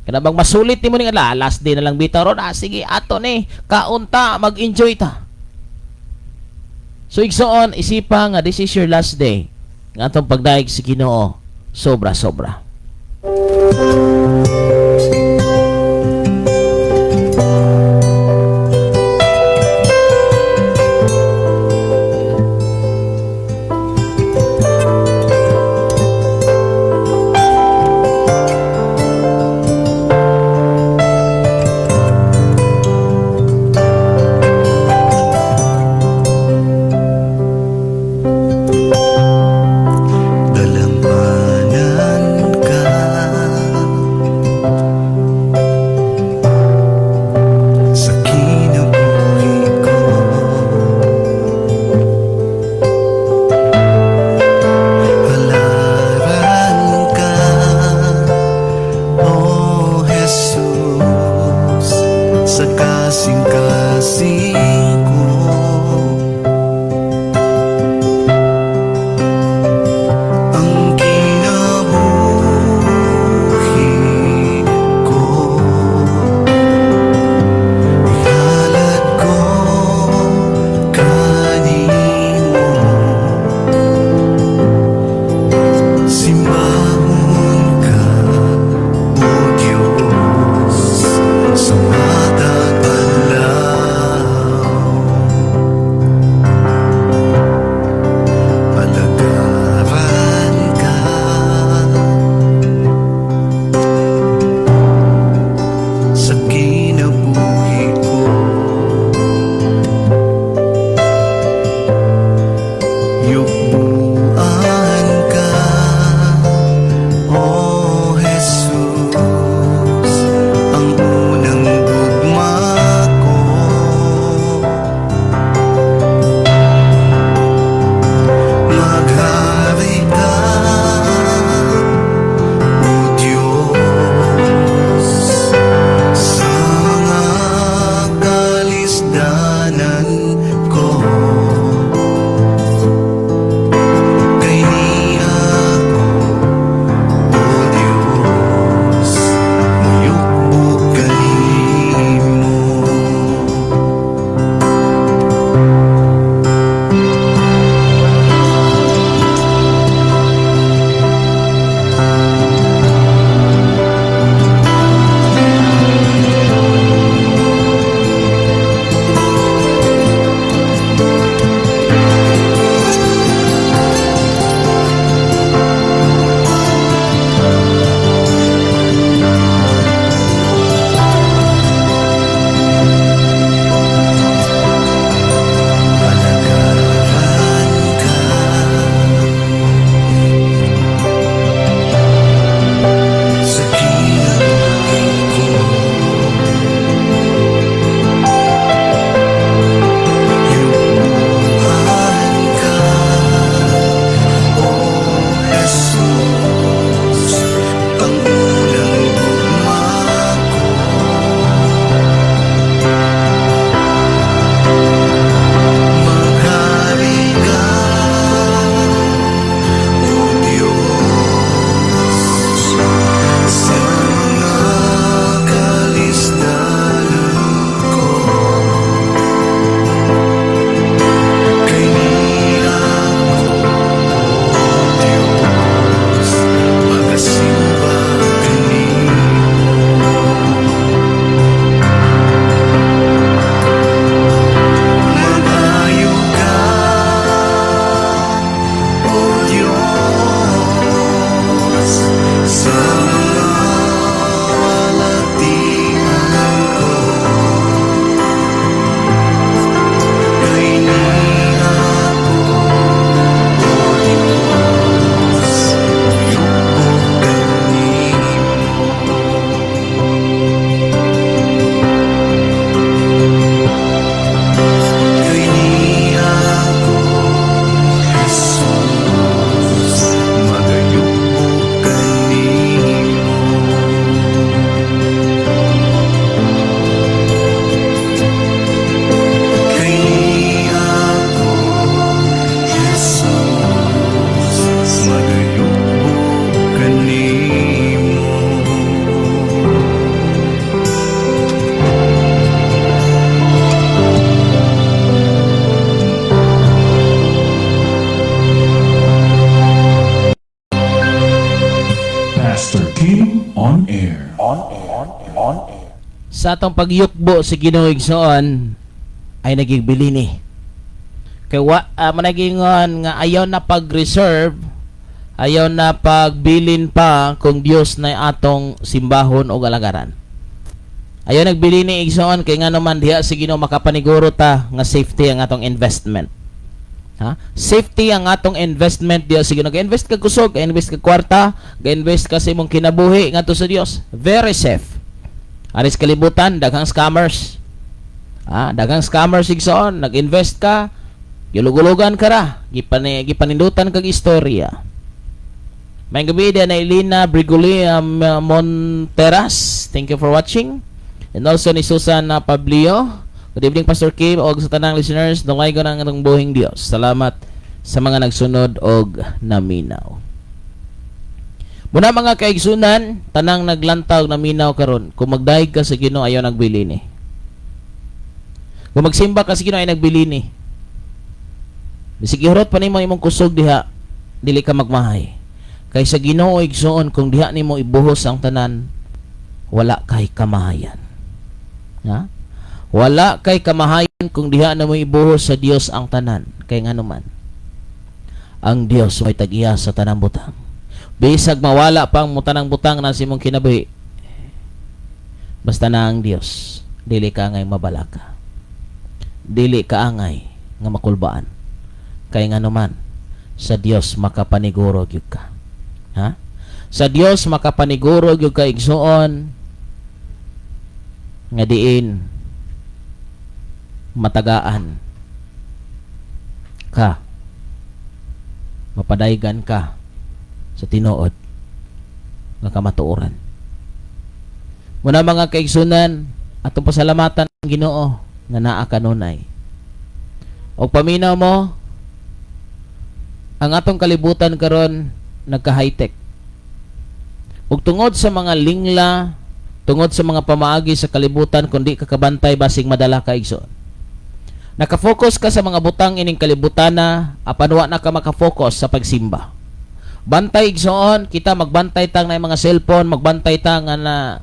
D: kana bang masulit nimo ning adlaw, last day na lang bitaw ron, ah, sige, ato ni kaunta, mag-enjoy ta. So igsoon, isipa nga this is your last day nga atong pagdayeg sa Ginoo sobra sobra.
A: Dalampanan ka sa kinabuhi ko. Halaran ka, O Jesus, sa kasing-kasing ko. Ang kinabuhi ko, ihalad ko kanimo. Simbahon ka, O Diyos, sa matag adlaw.
C: On air. On air.
D: Sa atong pagyukbo sa Ginoo, igsoon, ay naging bilini. Kay wa managingon nga ayaw na pag-reserve, ayaw na pagbilin pa kung Dios na atong simbahon o alagaran. Ayaw nagbilini, igsoon, kay nga naman diha sa Ginoo makapaniguro ta nga safety ang atong investment. Ha? Safety ang atong investment diha sa Ginoo. Ga-invest ka kusog, ga-invest ka kwarta, ga-invest ka sa imong kinabuhi ngadto sa Dios. Very safe. Aris kalibutan, daghang scammers. Ah, daghang scammers, igsoon, nag-invest ka, gilugulugan ka ra, gipanindutan kag istorya. May gabi na Elena Brigoli Monteras. Thank you for watching. And also ni Susan Pablio. Good evening, Pastor Kim, og sa tanang listeners, dungay ko ng atong buhing Dios. Salamat sa mga nagsunod og naminaw. Muna mga kaigsunan, tanang naglantaw naminaw karon, kung magdayeg ka sa Ginoo, ayaw nagbilini. Kung magsimba ka sa Ginoo, ayaw nagbilini. Bisig ihurot pa nimo imong kusog diha, dili ka magmahay. Kay sa Ginoo, igsoon, kung diha nimo ibuhos ang tanan, wala kay kamahayan. Ha? Wala kay kamahayan kung diha na mo ibuhos sa Dios ang tanan. Kay nganuman, ang Dios may tag-iya sa tanang butang. Bisag mawala pang mo tanang butang na sa imong kinabuhi, basta na ang Dios, dili ka angay mabalaka. Dili ka angay nga makulbaan. Kay nganuman, sa Dios makapaniguro gyud ka. Ha? Sa Dios makapaniguro gyud ka, igsuon, nga diin matagaan ka, mapadaygan ka sa tinuod nga kamatuoran. Muna mga kaigsunan, atong pasalamatan ang Ginoo nga naa kanunay. Og paminaw mo, ang atong kalibutan karon nagka-high-tech. Ug tungod sa mga lingla, tungod sa mga pamaagi sa kalibutan, kung di ka kabantay, basig madala ka, igsoon. Nakafocus ka sa mga butang ining kalibutan na, apan wa na ka makafocus sa pagsimba. Bantay, igsoon, kita magbantay tang na mga cellphone, magbantay ta nga na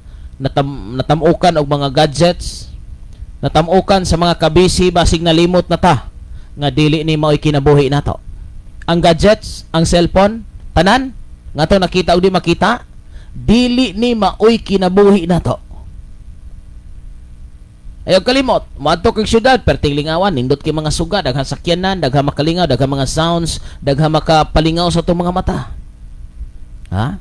D: natamukan og mga gadgets, natamukan sa mga kabisi, basig nalimot na ta nga dili ni mao'y kinabuhi nato. Ang gadgets, ang cellphone, tanan nga to nakita o di makita, dili ni mao'y kinabuhi nato. Ayaw kalimot, moadto kag syudad, perting lingawan, nindot kay mga suga, daghang sakyanan, daghang makalingaw, daghang mga sounds, daghang makapalingaw sa atong mga mata. Ha?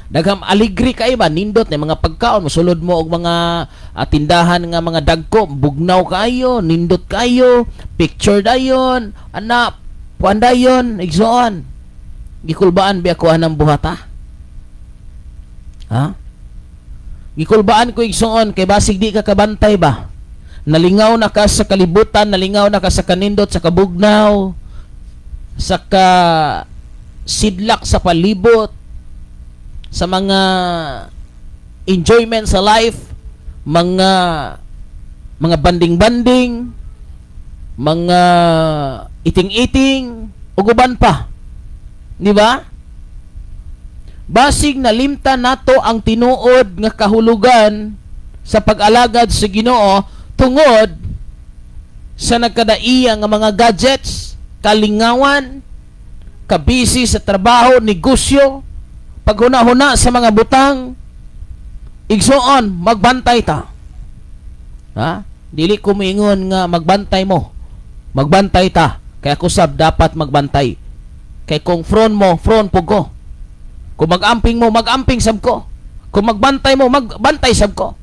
D: Daghang aligri kay ba, nindot na mga pagkaon, mosulod mo og mga tindahan nga mga dagko, bugnaw kaayo, nindot kayo, picture dayon, ana, puan dayon, igsoon. Gikulbaan biya ko anang buhata? Ha? Gikulbaan ko, igsoon, kay basig di ka kabantay ba? Nalingaw na ka sa kalibutan, nalingaw na ka sa kanindot, sa kabugnaw, sa ka sidlak sa palibot, sa mga enjoyment sa life, mga banding-banding, mga iting-iting, ug uban pa. Di ba? Basig nalimtan nato ang tinuod nga kahulugan sa pag-alagad sa Ginoo tungod sa nagkadaiya nga mga gadgets, kalingawan, kabisi sa trabaho, negosyo, paghuna-huna sa mga butang. Igsoon, magbantay ta. Ha? Dili ko moingon nga magbantay mo. Magbantay ta. Kaya kusab dapat magbantay. Kay kung front mo, front po ko. Kung mag-amping mo, mag-amping sab ko. Kung magbantay mo, magbantay sab ko.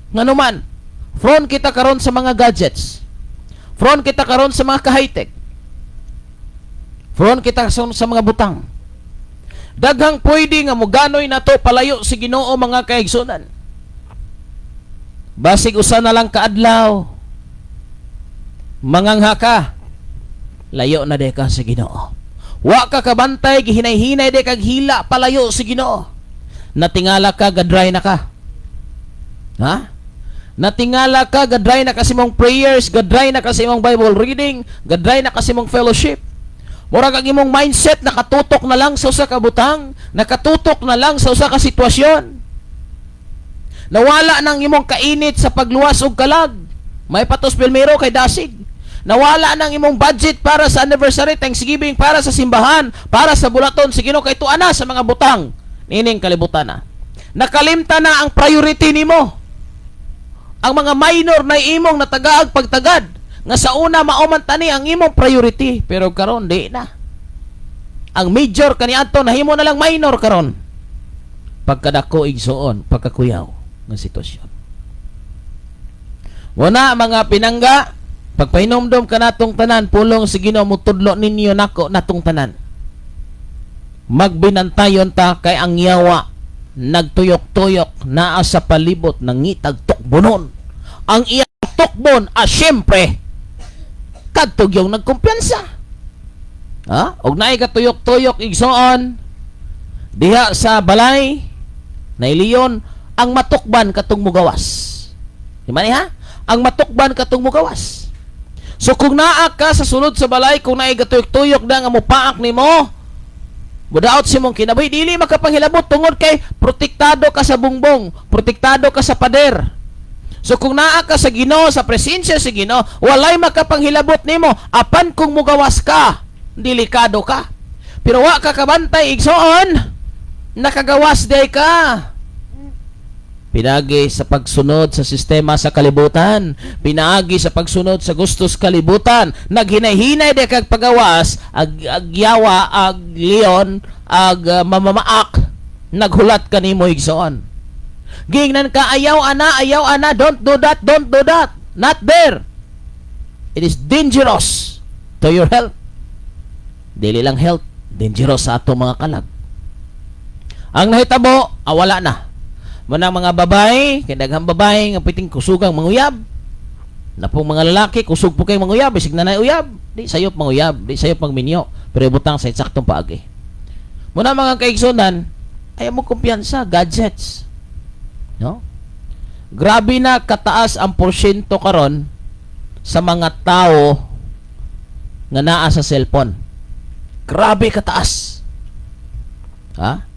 D: Nganuman, front kita karon sa mga gadgets. Front kita karon sa mga ka-high-tech. Front kita sa mga butang. Daghang pwede nga muganoy nato palayo sa Ginoo, mga kaigsunan. Basig usa na lang kaadlaw, mangangha ka, layo na de ka sa Ginoo. Wa ka kabantay, gihinay-hinay de kag hila palayo sa Ginoo. Natingala ka, gadry na ka. Ha? Natingala ka, gadry na kasi mong prayers, gadry na kasi mong Bible reading, gadry na kasi mong fellowship. Murag ang imong mindset nakatutok na lang sa usa ka butang, nakatutok na lang sa usa ka sitwasyon. Nawala nang imong kainit sa pagluwas og kalag. May patos pilmero kay dasig. Nawala nang imong budget para sa anniversary, Thanksgiving, para sa simbahan, para sa bulaton sa Ginoo, kay tuwa na sa mga butang nining kalibutan na. Nakalimta na ang priority nimo. Ang mga minor na imong natagaag pagtagad nga sa una mao man tani ang imong priority, pero karon di na. Ang major kaniadto nahimo na lang minor karon. Pagkadako, igsoon, pagkakuyaw ng sitwasyon. Wala, mga pinangga, pagpahinomdom kanatong tanan, pulong sa Ginoo mutudlo ninyo nako natong tanan. Magbinantayon ta kay ang yawa nagtuyok-tuyok, naa sa palibot, nangitag tukbonon. Ang iyang tukbon, syempre, kadtog yung nagkumpiyansa. Ha? Og naay katuyok-tuyok, igsoon, diha sa balay, nailiyon, ang matukban katong mugawas. Di ba ni ha? Ang matukban katong mugawas. So kung naa ka sa sulod sa balay, kung naay gatuyok-tuyok na nga mupaak nimo, mudaot sa imong kinabuhi, dili makapanghilabot tungod kay protektado ka sa bungbong, protektado ka sa pader. So kung naa ka sa Ginoo, sa presensya sa Ginoo, walay makapanghilabot nimo. Apan kung mugawas ka, delikado ka. Pero wa ka kabantay, igsoon, nakagawas day ka. Pinagi sa pagsunod sa sistema sa kalibutan, pinaagi sa pagsunod sa gustos kalibutan, naghinay-hinay di kag pagawas, ag yawa, ag leon, ag mamamaak, naghulat kanimo, igsoon. Gingnan ka, "Ayaw ana, ayaw ana, don't do that, don't do that. Not there. It is dangerous to your health." Dili lang health, dangerous sa ato mga kalag. Ang nahitabo, wala na. Manang mga babae, kay daghang babae nga piting kusugang manguyab. Napong mga lalaki, kusog po kay manguyab, bisig na uyab. Di sayop manguyab, di sayop magminyo, pero ibutang sa eksaktong paagi. Muna, mga kaigsunan, ayaw mo kumpiyansa, gadgets. No? Grabe na kataas ang porsyento karon sa mga tao nga naa sa cellphone. Grabe kataas. Ha?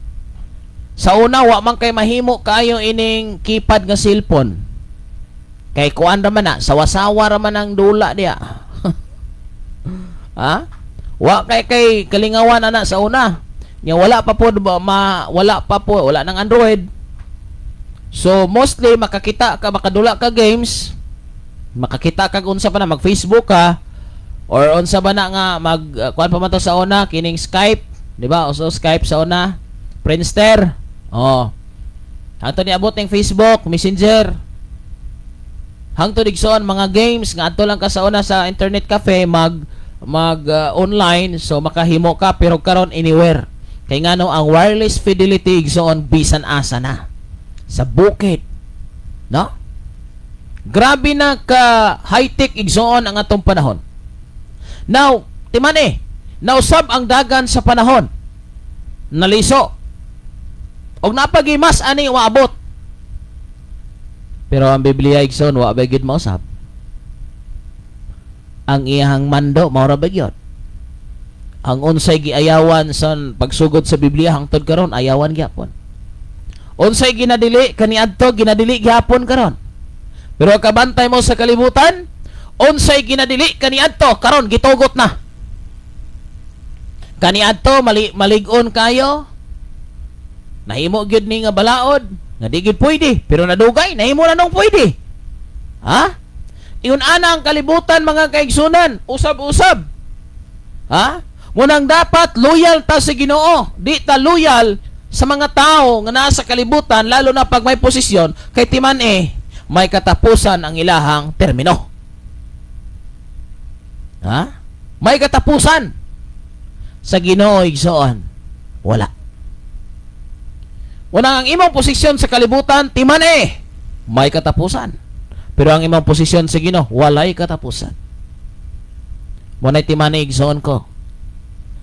D: Sa una, wa man kay mahimo kayo ining keypad nga cellphone. Kay kuan ra man na, sawa-sawa ra man ang dula diya. Ha? Wa kay kalingawan ana sa una. Nya wala pa po ma, wala pa po, wala nang Android. So mostly makakita ka, makadula ka games, makakita ka unsa pa na, mag Facebook ka or unsa ba na nga mag kuan pa man to sa una, kining Skype, di ba? Uso Skype sa una, Friendster. Oh. Hangtod niabot ning Facebook, Messenger. Hangtod, igsoon, mga games nga adto lang ka sa una sa internet cafe mag mag online, so makahimo ka, pero karon anywhere. Kay ngano, ang wireless fidelity, igsoon, bisan asa na. Sa bukid. No? Grabe na ka high-tech, igsoon, ang atong panahon. Now, timan eh, nausab ang dagan sa panahon. Naliso. Og napagimas ani uabot. Pero ang Biblia, igsoon, wa ba gyud mausab? Ang iyang mando mao ra ba gyud? Ang unsay giayawan sa pagsugod sa Biblia hangtod karon, ayawan gyapon. Unsay ginadili kaniadto, ginadili gyapon karon. Pero kabantay mo sa kalibutan, unsay ginadili kaniadto, karon gitugot na. Kaniadto malig-on kayo. Nahimo gyud ni nga balaod nga di gyud pwede, pero nadugay nahimo na nung pwede. Ha? Ingon ana ang kalibutan, mga kaigsunan, usab-usab. Ha? Munang dapat loyal ta sa Ginoo, di ta loyal sa mga tao nga naa sa kalibutan, lalo na pag may posisyon, kay timan eh may katapusan ang ilahang termino. Ha? May katapusan. Sa Ginoo, igsoon, wala. Unang ang imong posisyon sa kalibutan, timan eh, may katapusan. Pero ang imong posisyon sa Ginoo, walay katapusan. Muna'y timan eh, igsoon ko.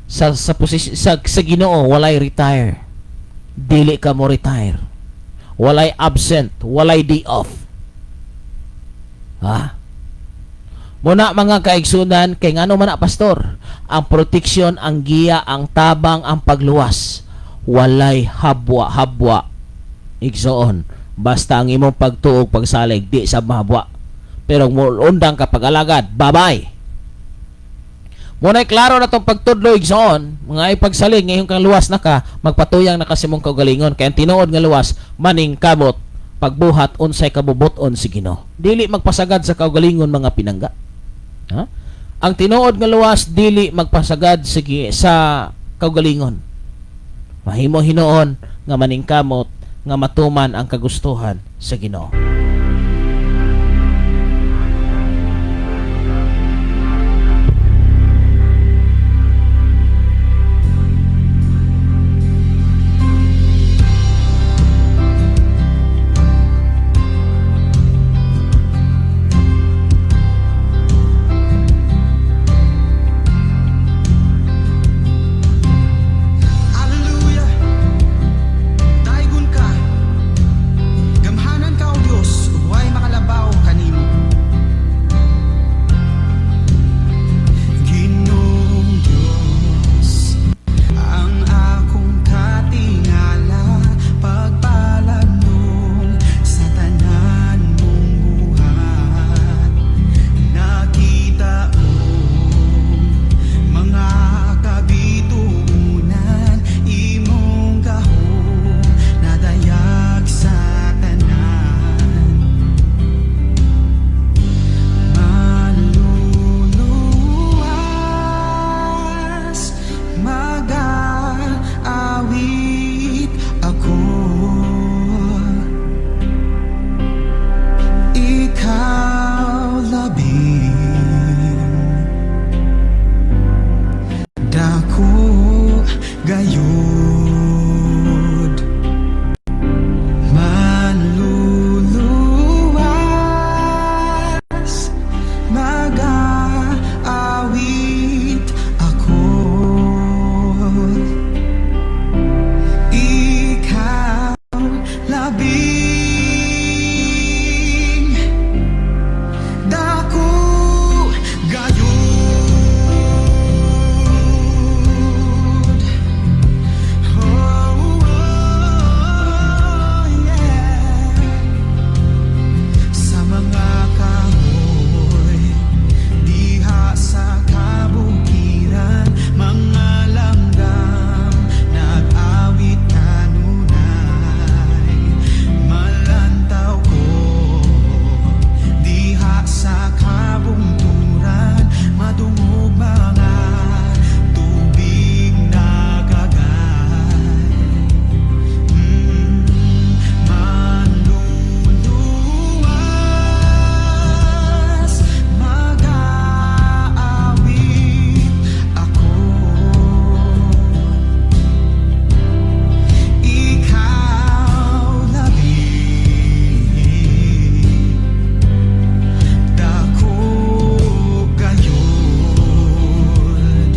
D: Sa posisyon sa Ginoo, walay retire. Dili ka mo retire. Walay absent, walay day off. Ha? Muna, mga kaigsunan, kay ngano man na, pastor, ang proteksyon, ang giya, ang tabang, ang pagluwas, walay habwa-habwa. Igsoon, Basta ang imong pagtuo ug pagsalig di sa mahabwa. Pero undang ka pag-alagad, bye-bye. Muna'y klaro na itong pagtudlo, igsoon, mga ipagsalig, ngayon kang luwas na ka, magpatuyang na kasi mong kaugalingon. Kaya ang tinuod nga luwas, maning kamot, pagbuhat unsay kabubuton si Ginoo. Dili magpasagad sa kaugalingon, mga pinangga. Ha? Ang tinuod nga luwas dili magpasagad sa kaugalingon. Mahimo hinuon nga maningkamot nga matuman ang kagustuhan sa Ginoo.
A: Hallelujah! Daygon ka. Gamhanan ka, O Dios, ug way makalabaw kanimo. Ginoong Dios, ang akong katingala, pagpalandong sa tanan mong buhat. Nakita og mga kabituonan, imong gahom nadayag sa tanan. Maluluwas, mag-aawit ako. Ikaw labing dako gayud. Manluluwas, mag-aawit ako. Ikaw labing dako gayud. Oh, yeah. Sa mga kahoy diha sa kabukiran, mga langgam nag-awit kanunay. Malantaw ko diha sa kabungturan, madungog mga tubig nagagay. Manluluwas, mag-aawit ako. Ikaw labing dako gayud.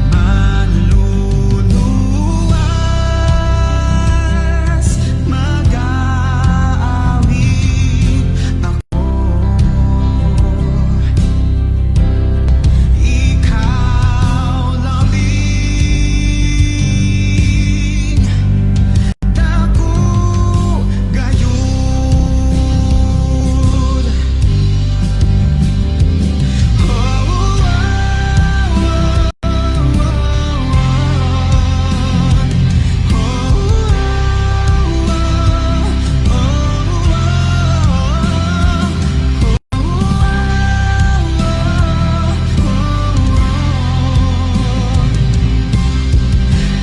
A: Manluluwas, mag-aawit ako. Ikaw labing dako gayud.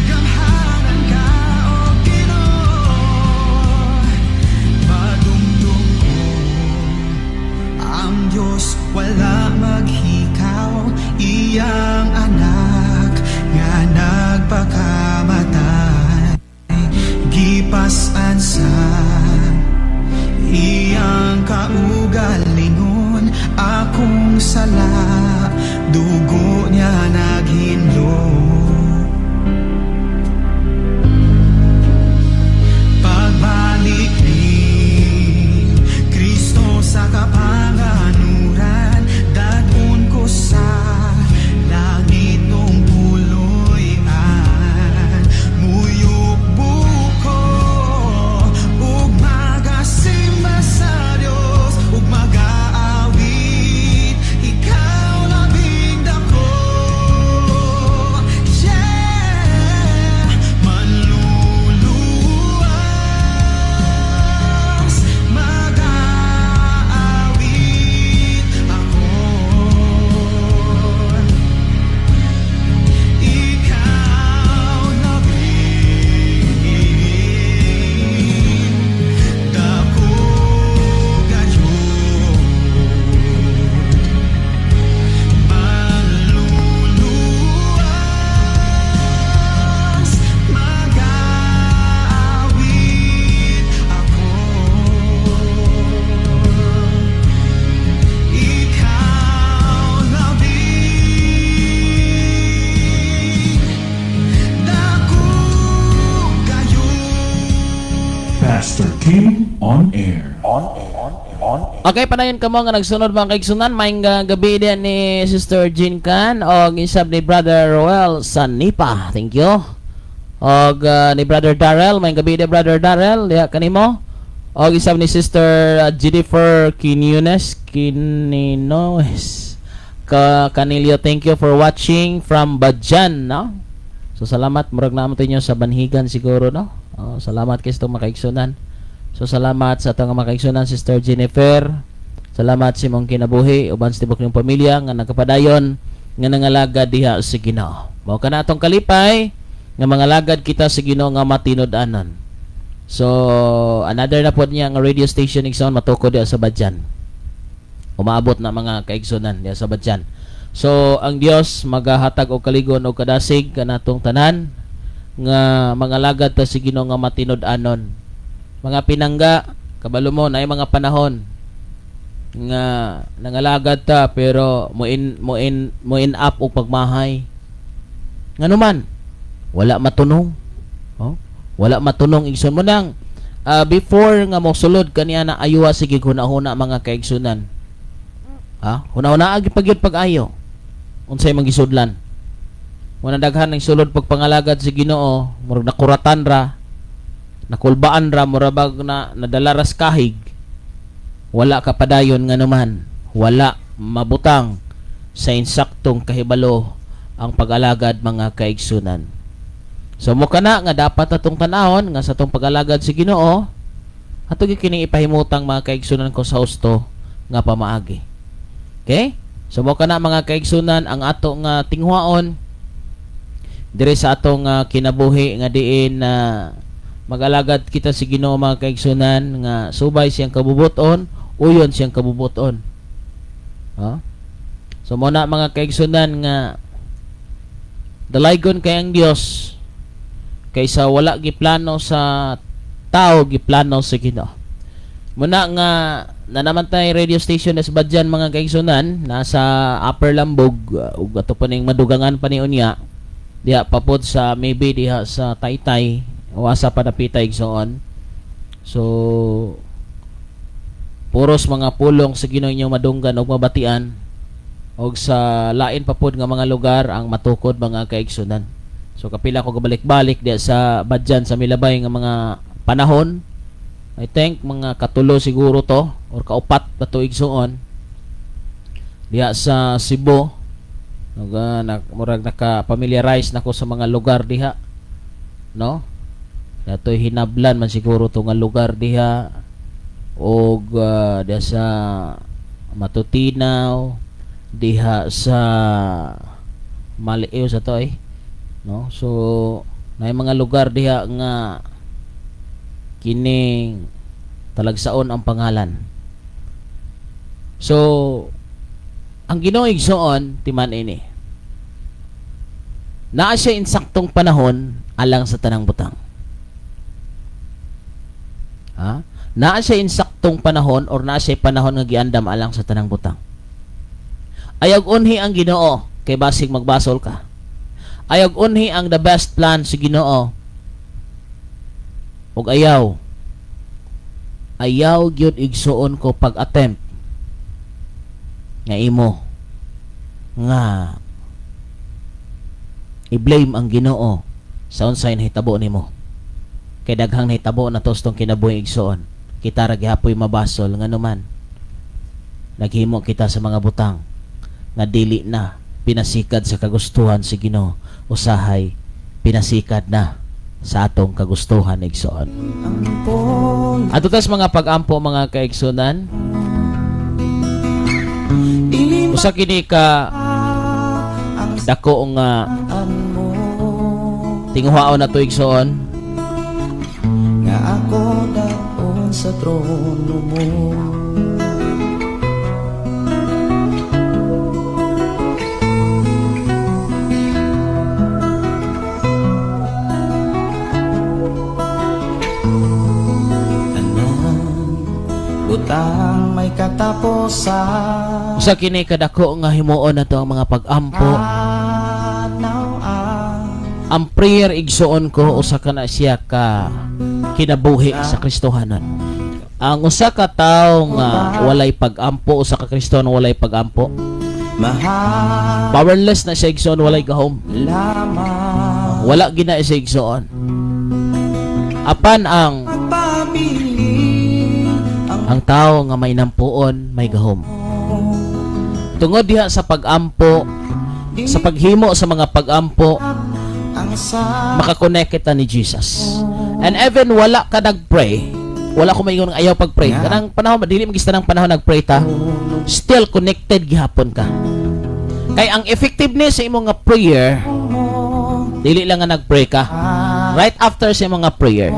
A: Gamhanan ka, O Ginoo. Madumdum ko ang Diyos wala maghikaw, iyang anak nga nagpakamatay, gipas-an sa iyang kaugalingon akong sala, dugo niya naghinlo. Pagbalik ni Kristo sa kapanganuran, dadun ko sa langit nung puloy-an. Muyukbo ko ug
C: Pastor Kim on air.
D: Okay, padayon kamo nga nagsunod, mga kaigsunan. Maayong gabi din ni Sister Jean Can og isab ni Brother Roel Sanipa. Thank you. Og ni Brother Darrell, maayong gabi din, Brother Darrell, diha kanimo. Og isab ni Sister Jennifer Quinones Quinones. Ka Canilio, thank you for watching from Badjan, no? So salamat, murag naa mo ninyo sa Banhigan siguro, no? Oh, salamat kay sa mga kaigsunan. So salamat sa atong mga kaigsunan, Sister Jennifer. Salamat sa imong kinabuhi uban sa tibok niyong pamilya nga nagkapadayon nga nangalagad diha sa Ginoo. Mao kana atong kalipay nga mga lagad kita sa Ginoo nga matinud-anon. So another na pod niya nga radio station, igsoon, matukod diha sa Badjan. Umaabot na, mga kaigsunan, diha sa Badjan. So ang Dios magahatag og kaligon og kadasig kanatong tanan nga mga lagad ta sa Ginoo nga matinud-anon. Mga pinangga, kabalo mo na mga panahon nga nangalagad ta pero mo in up og pagmahay. Nganuman wala matunong. Oh, wala matunong, igsoon mo nang before nga mosulod kaniya na ayuha, sige huna-huna, mga kaigsunan. Ha? Huna-huna agi pagyud pag-ayo. Unsay imong gisudlan? Muna daghan ng sulod pagpangalagad sa Ginoo, murag nakuratan ra, nakulbaan ra, mura bag na nadala ras kahig. Wala ka padayon nganuman, wala mabutang sa insaktong kahibalo ang pag-alagad, mga kaigsunan. So mo kana nga dapat atong tanahon nga sa atong pag-alagad sa Ginoo, ato gyud kining ipahimutang, mga kaigsunan ko, sa husto nga pamaagi. Okay? So mo kana, mga kaigsunan, ang ato nga tinghuaon diri sa atong kinabuhi nga diin na mag-alagad kita sa Ginoo, mga kaigsunan, nga subay siyang kabubuton, uyon siyang kabubuton. Ha? So mo na, mga kaigsunan, nga dalaygon kay ang Dios kaysa wala giplano sa tao, giplano sa Ginoo. Muna nga na naman tay radio station sa Badjan, mga kaigsunan, nasa Upper Lambog ug ato pa ning madugangan pa ni unya diha papod sa maybe diha sa Taytay o asa pa napita, igsoon. So puros mga pulong sa Ginoo inyong madunggan og mabatian og sa lain pa pod nga mga lugar ang matukod, mga kaigsunan. So kapila ko gabalik-balik diha sa Badjan sa milabay nga mga panahon. I think mga katulo siguro to or kaupat pa to, igsuon. Diha sa Cebu nag, murag naka-familiarize na ko sa mga lugar diha. No? Datoy hinablan man siguro to nga lugar diha og diha sa Matutinaw, diha sa Maliw sa to eh. No? So na mga lugar diha nga kining talagsaon ang pangalan. So ang Ginoo, igsoon, timan ini. Naa siya insaktong panahon alang sa tanang butang. Ha? Naa siya insaktong panahon or naa siya panahon nga giandam alang sa tanang butang. Ayaw unhi ang Ginoo kay basig magbasol ka. Ayaw unhi ang the best plan sa Ginoo. Ug ayaw. Ayaw gyud, igsuon ko, pag-attempt nga imo nga i-blame ang Ginoo sa unsay nahitabo nimo. Kay daghang nahitabo na tostong kinabuhi, igsuon. Kita ra gihapoy mabasol nganuman naghimo kita sa mga butang nga dili na pinasikad sa kagustuhan si Ginoo, usahay pinasikad na sa atong kagustuhan, igsoon. Ato tas mga pag-ampo, mga kaigsunan. Usa kini ka dako nga tinguhaon na to, igsoon.
A: Nga ako daon sa trono mo. Tanan butang may katapusan.
D: Usa kini kadako nga himuon na to ang mga pag-ampo.
A: At
D: Ang prayer, igsuon ko, usa ka na siya ka Kinabuhi sa Kristohanon. Ang usa ka tawo nga walay pag-ampo, usa ka Kristohanon walay pag-ampo,
A: Mahal
D: powerless na siya, igsoon, walay gahom.
A: lamang.
D: Wala gina siya, igsoon. Apan ang
A: Pabilin ang
D: ang tao nga may nampuon, may gahom. Tungod diha sa pag-ampo, sa paghimo sa mga pag-ampo,
A: ang sa
D: makakonect kita ni Jesus. And even wala ka nag-pray, wala ko maingon nga ayaw pag-pray. Kanang panahon, dili magista ng panahon nag-pray ta, still connected gihapon ka. Kay ang effectiveness sa imong nga prayer, dili lang nga nag-pray ka. Right after sa imong nga prayer.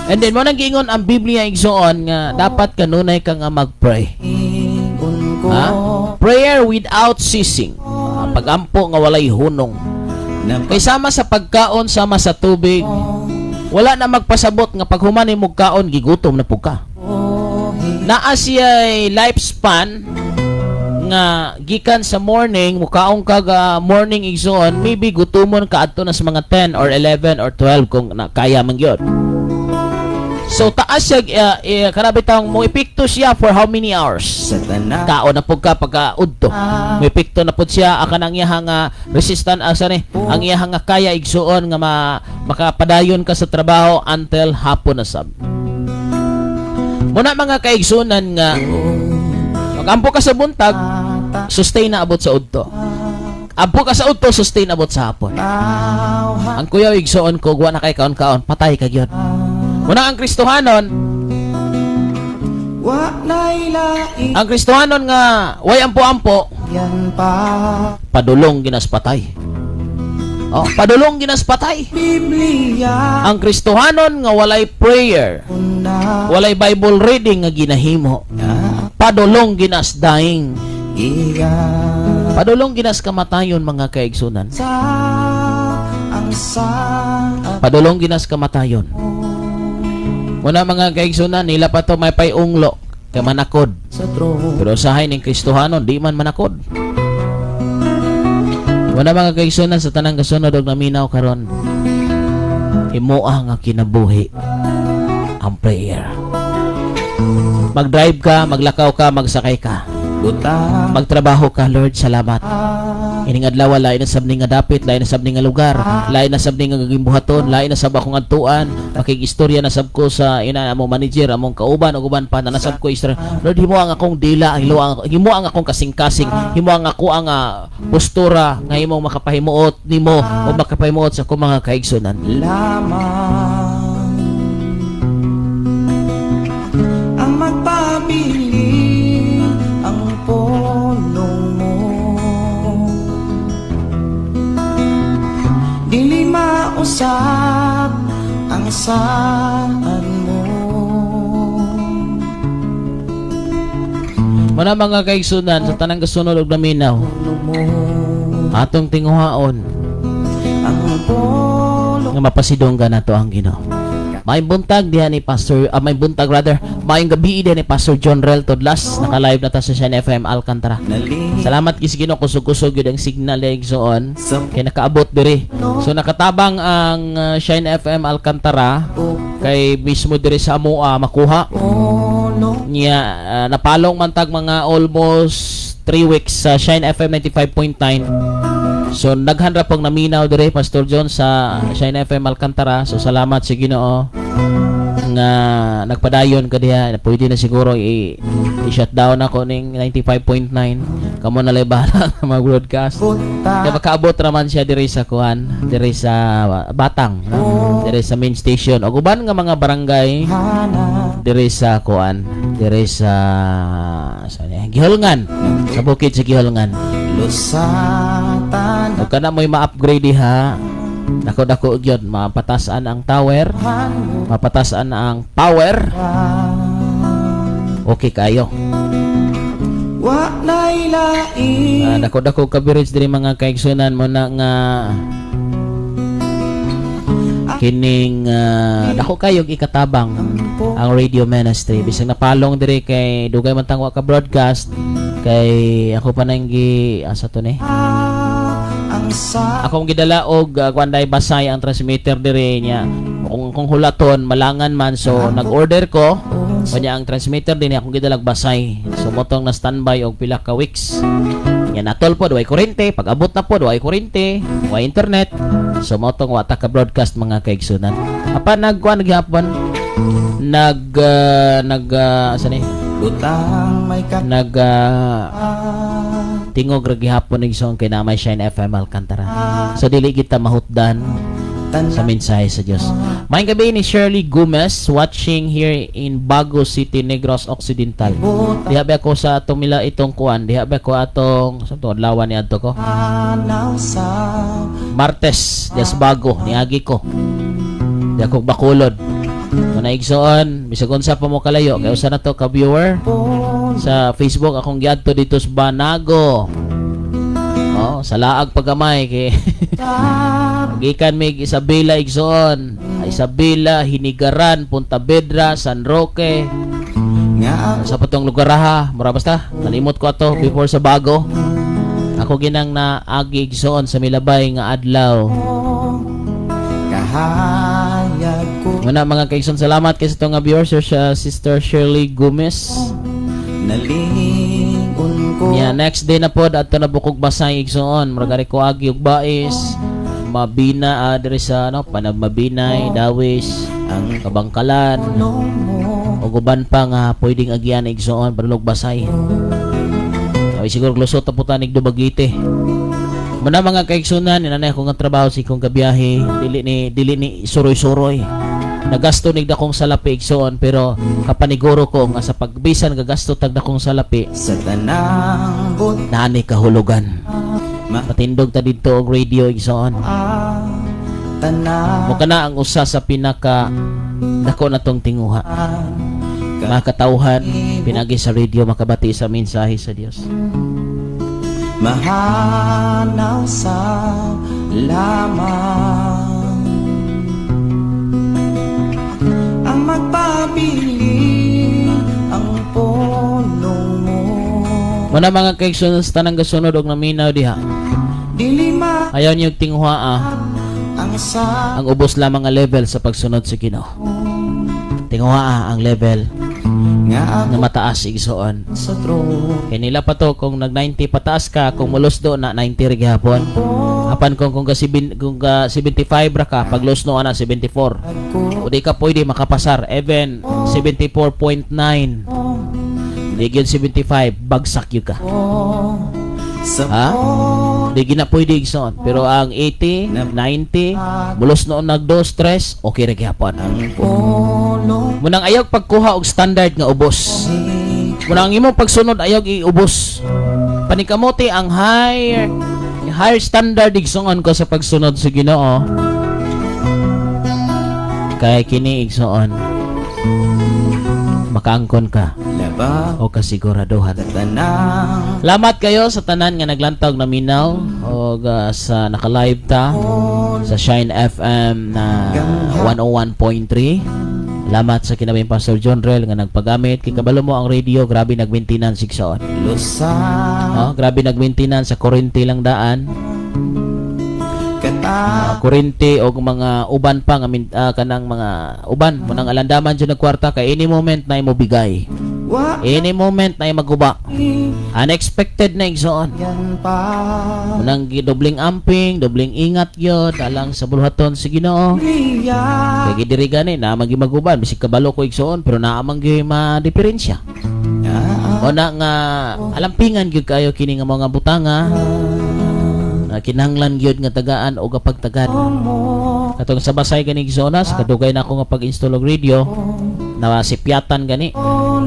D: And then mo nang giingon ang Biblia, igsoon, nga dapat kanunay ka nga mag-pray.
A: Ingon ko.
D: Ha? Prayer without ceasing. Ah, pagampo nga walay hunong.
A: Na
D: Kay sama sa pagkaon, sama sa tubig, wala na magpasabot nga pag human mo kaon, gigutom na pud ka. Naa siya lifespan nga gikan sa morning, mukaon ka ga morning, igsoon, maybe gutomon ka adto na sa mga 10 or 11 or 12 kung na, kaya man gyud. So taas siya, kana bitang mo epekto siya for how many hours?
A: Sa tanan.
D: Kaon na pud ka pagka udto. May epekto na pud siya akan ang iyang nga resistant, asa ni ang iyang nga kaya, igsuon, nga makapadayon ka sa trabaho until hapon na sab. Muna mga kaigsunan nga magampo ka sa buntag, sustain na abot sa udto. Ampo ka sa udto, sustain abot sa hapon. Ang kuyaw, igsuon ko, wa na kay kaon-kaon, patay ka gyud. Muna ang Kristohanon,
A: Wa na'y lain
D: ang Kristohanon nga way ampo-ampo,
A: yan pa.
D: Padulong ginas patay. Oh, padulong ginas patay.
A: Biblia
D: Ang Kristohanon nga walay prayer,
A: na
D: walay Bible reading nga ginahimo, padulong ginas dying.
A: Iya
D: Padulong ginas kamatayon, mga kaigsunan.
A: Sa ang sa
D: Padulong ginas kamatayon. Muna mga kaigsunan, nila pa to may payunglo kay manakod.
A: Sa trono.
D: Pero usahay ning Kristohanon, di man manakod. Muna mga kaigsunan, sa tanang kasunod og naminaw karon, himoa nga kinabuhi ang prayer. Mag-drive ka, maglakaw ka, magsakay ka.
A: Butang.
D: Magtrabaho ka, "Lord, salamat. Ining adlaw, lain na sab ni nga dapit, lain na sab ni nga lugar, lain na sab ni nga gimbuhaton, lain na sab akong adtuan, makig-istorya na sab ko sa ina among manager, among kauban ug uban pa na nasab ko istorya. Lord, himo ang akong dila, himo ang akong kasing-kasing, himo ang ako ang postura nga imong makapahimuot nimo o makapahimuot sa akong mga kaigsunan."
A: Lamang ang magpabilin ang pulong mo, dili mausab ang saan mo.
D: Muna mga kaigsunan, sa tanang kasunod og naminaw,
A: mo
D: atong tinguhaon
A: ang pulong
D: nga mapasidongga nato ang Ginoo. May buntag diha ni Pastor, may buntag rather, maayong gabi diha ni Pastor John Rel Todlas, naka-live na ta sa Shine FM Alcantara.
A: Nali
D: Salamat kis Ginoo, kusog-kusog gyud ang signal igsoon
A: sa
D: kay nakaabot diri. So nakatabang ang Shine FM Alcantara kay mismo diri sa amoa makuha.
A: pulong.
D: Niya napalong man tag mga almost 3 weeks sa Shine FM 95.9. So naghan ra pong naminaw dire, Pastor John, sa Shine FM Alcantara. So salamat sa Ginoo nga nagpadayon ka diha. Pwede na siguro i-shutdown ako ning 95.9. Kamo na lay bahala mag-broadcast.
A: Buta.
D: Kaya makaabot raman siya diri sa kuan, diri sa Batang, no? Diri sa main station ug uban nga mga barangay
A: Hana.
D: Diri sa kuan, diri sa sa Giholngan, sa bukid sa Giholngan.
A: Lusatan.
D: Ug kana mo'y ma-upgrade diha. Dako dako gyud mapatasan ang tower, mapatasan ang power. Okay kayo.
A: Wa na'y lain.
D: Dako dako coverage diri, mga kaigsunan, mo na nga kining dako kayog ikatabang ang radio ministry bisag napalong diri kay dugay man tang wa ka broadcast kay ako pa nang gi asa to ni
A: Ang sa
D: akong gidala og kuan, basay ang transmitter diri niya. Kung hulaton malangan man, so nag-order ko. Kanya ang transmitter din akong gidalag basay. So motong na standby og pila ka weeks. Yan natol po, way kuryente. Pag abot na po, way kuryente, way internet. So motong wa ta ka broadcast, mga kaigsunan. Apan nagkuan gihapon, nag nag asa ni?
A: Butang may ka
D: Nag tingog ra gihapon, igsoon, kay na may Shine FM Alcantara. So dili kita mahutdan sa mensahe sa Dios. Maayong gabii ni Shirley Gomez, watching here in Bago City, Negros Occidental. Diha ba ako sa atong mila itong kuan? Diha ba ko atong sa to adlaw ni adto ko?
A: Tanaw sa
D: Martes, dias Bago, niagi ko. Di ako Bacolod. Kung naigsoon, bisag unsa pa mo kalayo, kay usa na to ka viewer sa Facebook akong giadto dito sa Banago. Oh, sa laag pagamay kay gikan mig Isabela, igsoon. Isabela, Hinigaran, Pontevedra, San Roque,
A: nga
D: sa patong lugar ha, mura basta nalimot ko ato before sa Bago. Ako ginang naagi, igsoon, sa milabay nga adlaw.
A: Kahayag ko.
D: Muna mga kaigsoon, salamat kay sa itong nga viewers, sa Sister Shirley Gomez.
A: Nalingon ko.
D: Yeah, next day na pod adto na bukog Basay, igsoon. Murag ari ko agi og Bais, Mabina, diri sa ano, Panab Mabinay, Dawis,
A: Ang
D: Kabangkalan,
A: mo
D: ug uban pa nga pwedeng agian, igsoon, padulog Basay. Ay siguro lusot na po tanig Dumaguete. Muna mga kaigsunan, inanay ako nga trabaho sa ikong kabiyahe, dili ni suroy-suroy. Nagasto nig dakong salapi, igsoon, pero kapaniguro ko nga sa pagbisan gagasto tag dakong salapi
A: Sa tanang but
D: naani kahulugan.
A: Ma
D: Patindog ta didto og radio, igsoon.
A: Tanan
D: Mo kana ang usa sa pinaka dako na tong tinguha. Mga katawhan pinagi sa radio makabati sa mensahe sa Dios.
A: Mahanaw sa lamang ang magpabili ang polong mo.
D: Muna mga kaigsoon, sa tanang gasunod og naminaw diha.
A: Dili ma
D: Ayaw niyo tinguha
A: ang sa
D: ang ubos lamang nga level sa pagsunod sa Ginoo. Tinguha ang level
A: nga
D: nga mataas, igsoon.
A: Sa trono.
D: Kay nila pa to kung nag 90 pataas ka, kung mulusdo na 90 ra gihapon. Apan kung ka 75 ra ka, pag lusno ana 74.
A: Ko
D: O di ka pwede makapasar even 74.9. Di gyud 75, bagsak gyud ka.
A: Sa
D: Ha? Di gina pwede, igsoon. Pero ang 80, 90, mulos noon nag 2, 3, okay ra gihapon.
A: polong.
D: Munang ayaw pagkuha og standard nga ubos. Munang ang imong pagsunod ayaw iubos. Panikamote ang higher higher standard, igsoon ko, sa pagsunod sa Ginoo. Kay kini, igsoon, makaangkon ka
A: Laba
D: o kasiguraduhan.
A: Sa tanang
D: Salamat kayo sa tanan nga naglantaw naminaw og sa naka-live ta sa Shine FM na 101.3. Salamat sa kinabing Pastor John Rel nga nagpagamit. Kay kabalo mo ang radio, grabe nag-maintenance, igsoon.
A: Lusa
D: Oh, grabe nag-maintenance sa kuryente lang daan.
A: Kata
D: Kuryente og mga uban pa nga kanang mga uban munang alandaman jud nagkwarta kay any moment na imo bigay.
A: Wa
D: Any moment na maguba. Unexpected na, igsoon.
A: Yan pa.
D: Munang dobling amping, dobling ingat yun, alang sa buluhaton sa Ginoo.
A: Liya
D: Kay gidiri gani na magi maguban bisig kabalo ko, igsoon, pero naa man gyud ma-diferensya. O na nga alampingan gyud kayo kini nga mga butanga na kinahanglan gyud nga tagaan o pagtagad. Katong sa Basay gani zona sa kadugay na ako nga pag-install og radio na sipyatan gani.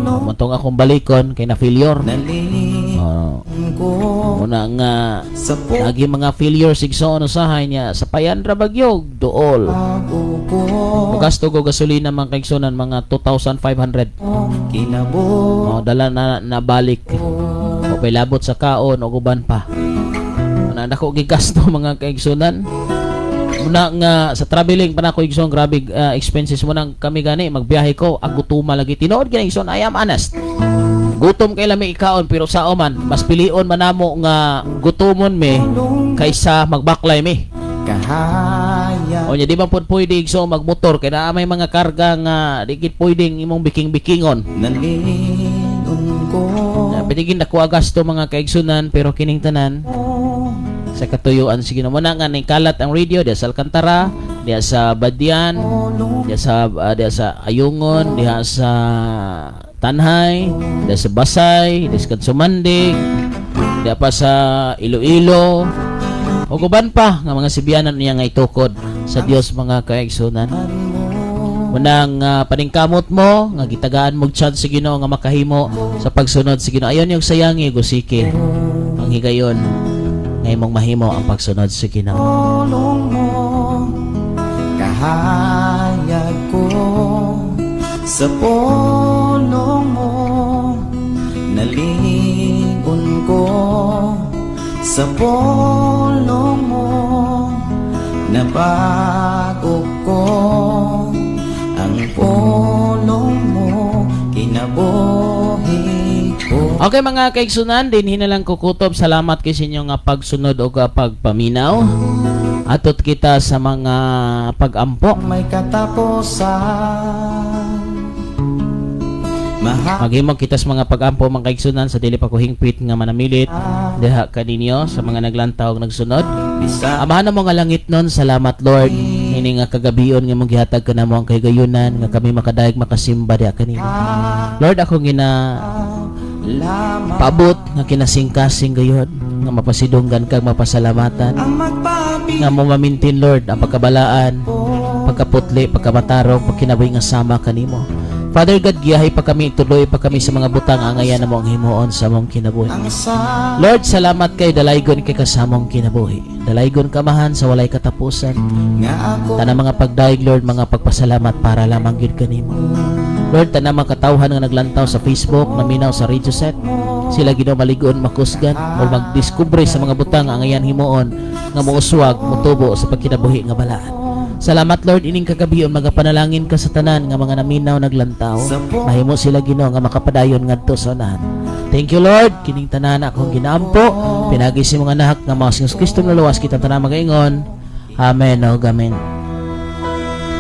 D: Montong akong balikon kay na failure.
A: Nalingon
D: Oh,
A: ko
D: muna nga
A: sa
D: lagi mga failure igsoon usahay niya sa payan ra bagyog duol.
A: ko
D: Mugasto ko gasolina, mga kaigsunan, mga 2,500.
A: Kinabo
D: Oh, dala na nabalik. O pay labot sa kaon o uban pa. Ana dako gigasto, mga kaigsunan. Muna nga sa traveling pa na ako, igsoon, grabe expenses mo nang kami gani magbiyahe ko agutuma lagi tinuod gani, igsoon, I am honest. Gutom kay lami ikaon, pero sa man mas pilion man namo nga gutomon mi kaysa magbaklay mi.
A: Kahayag Kahayag
D: O nya, di ba pud pwede, igsoon, magmotor kay naa may mga karga nga di gid pwedeng imong biking-bikingon?
A: Nalig-on ko.
D: Na pitigin dako gasto, mga kaigsunan, pero kining tanan sa katuyuan sa Ginoo. Muna nga ning kalat ang radio diya sa Alcantara, diya sa Badian, diya sa Ayungon, diya sa Tanjay, diya sa Basay, diya sa Kadsumandig, diya pa sa Iloilo ug uban pa nga mga sibianan niya nga itukod sa Dios, mga kaigsunan. Unang paningkamot mo nga gitagaan mo chance sa Ginoo nga makahimo sa pagsunod sa Ginoo. Ayon yung sayangi gusiki ang higayon nga imong mahimo ang pagsunod sa Ginoo.
A: Pulong mo, kahayag ko. Sa pulong mo, nalig-on ko. Sa pulong mo, nabago ko. Ang pulong mo, kinabuhi ko.
D: Okay, mga kaigsunan, dinhi na lang kukutob. Salamat kay sa inyo nga pagsunod o pagpaminaw. Atot kita sa mga pagampo.
A: May katapusan. Mahal
D: Maghimo kita sa mga pagampo, mga kaigsunan, sa dili pa ko hingpit nga manamilit diha kaninyo sa mga naglantaw ug nagsunod.
A: Bisa
D: Amahan mo nga langit nun, salamat, Lord. Ini nga kagabion nga mong gihatag ka namo ang kahigayunan nga kami makadayeg makasimba diha kanimo. Lord, ako gina
A: lamang
D: paabot nga kinasingkasing gayod nga mapasidunggan kag mapasalamatan
A: ang magpabi
D: nga mo mamintin, Lord, ang pagkabalaan, pagkaputli, pagkamatarong, pagkinabuhi nga sama kanimo. Father God, giyahay pa kami, tuloy pa kami sa mga butang angayan na mo ang himuon sa among kinabuhi.
A: Ang sa
D: Lord, salamat kay dalaygon kay kasamong kinabuhi. Dalaygon kamahan sa walay katapusan.
A: Nga ako
D: Tanang mga pagdayeg, Lord, mga pagpasalamat para lamang gyud kanimo. Lord, tanang mga katawhan nga naglantaw sa Facebook, naminaw sa radio set, sila Ginoo maligon, makusgan o magdiskubre sa mga butang ang ayan himuon nga muuswag, mutubo sa pagkinabuhi nga balaan. Salamat, Lord, ining kagabion magapanalangin ka sa tanan nga mga naminaw, naglantaw. Mahimo sila, Ginoo, nga makapadayon ngadto sa unahan. Thank you, Lord, kining tanan akong ginaampo pinaagi sa mga anak nga mao si Kristo naluwas kitang tanan magaingon. Amen o amen.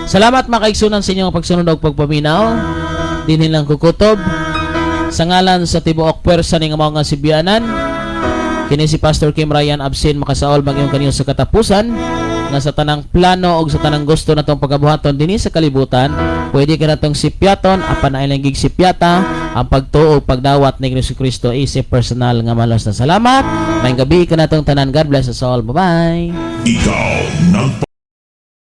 D: Salamat, mga kaigsunan, sa inyong pagsunod og pagpaminaw. Dinhi lang kukutob. Sa ngalan sa tibuok pwersa ning mga sibianan, kini si Pastor Kim Ryan Absin makasaol magyong kaniyo sa katapusan nga sa tanang plano og sa tanang gusto natong pagabuhaton dinhi sa kalibutan, pwede ka natong sipyaton, apan ay lang sipyata ang pagtuo ug pagdawat ni Kristo isip personal nga malos na. Salamat. Maayong gabi kanatong tanan. God bless us all. Bye bye.
B: Ikaw nagpa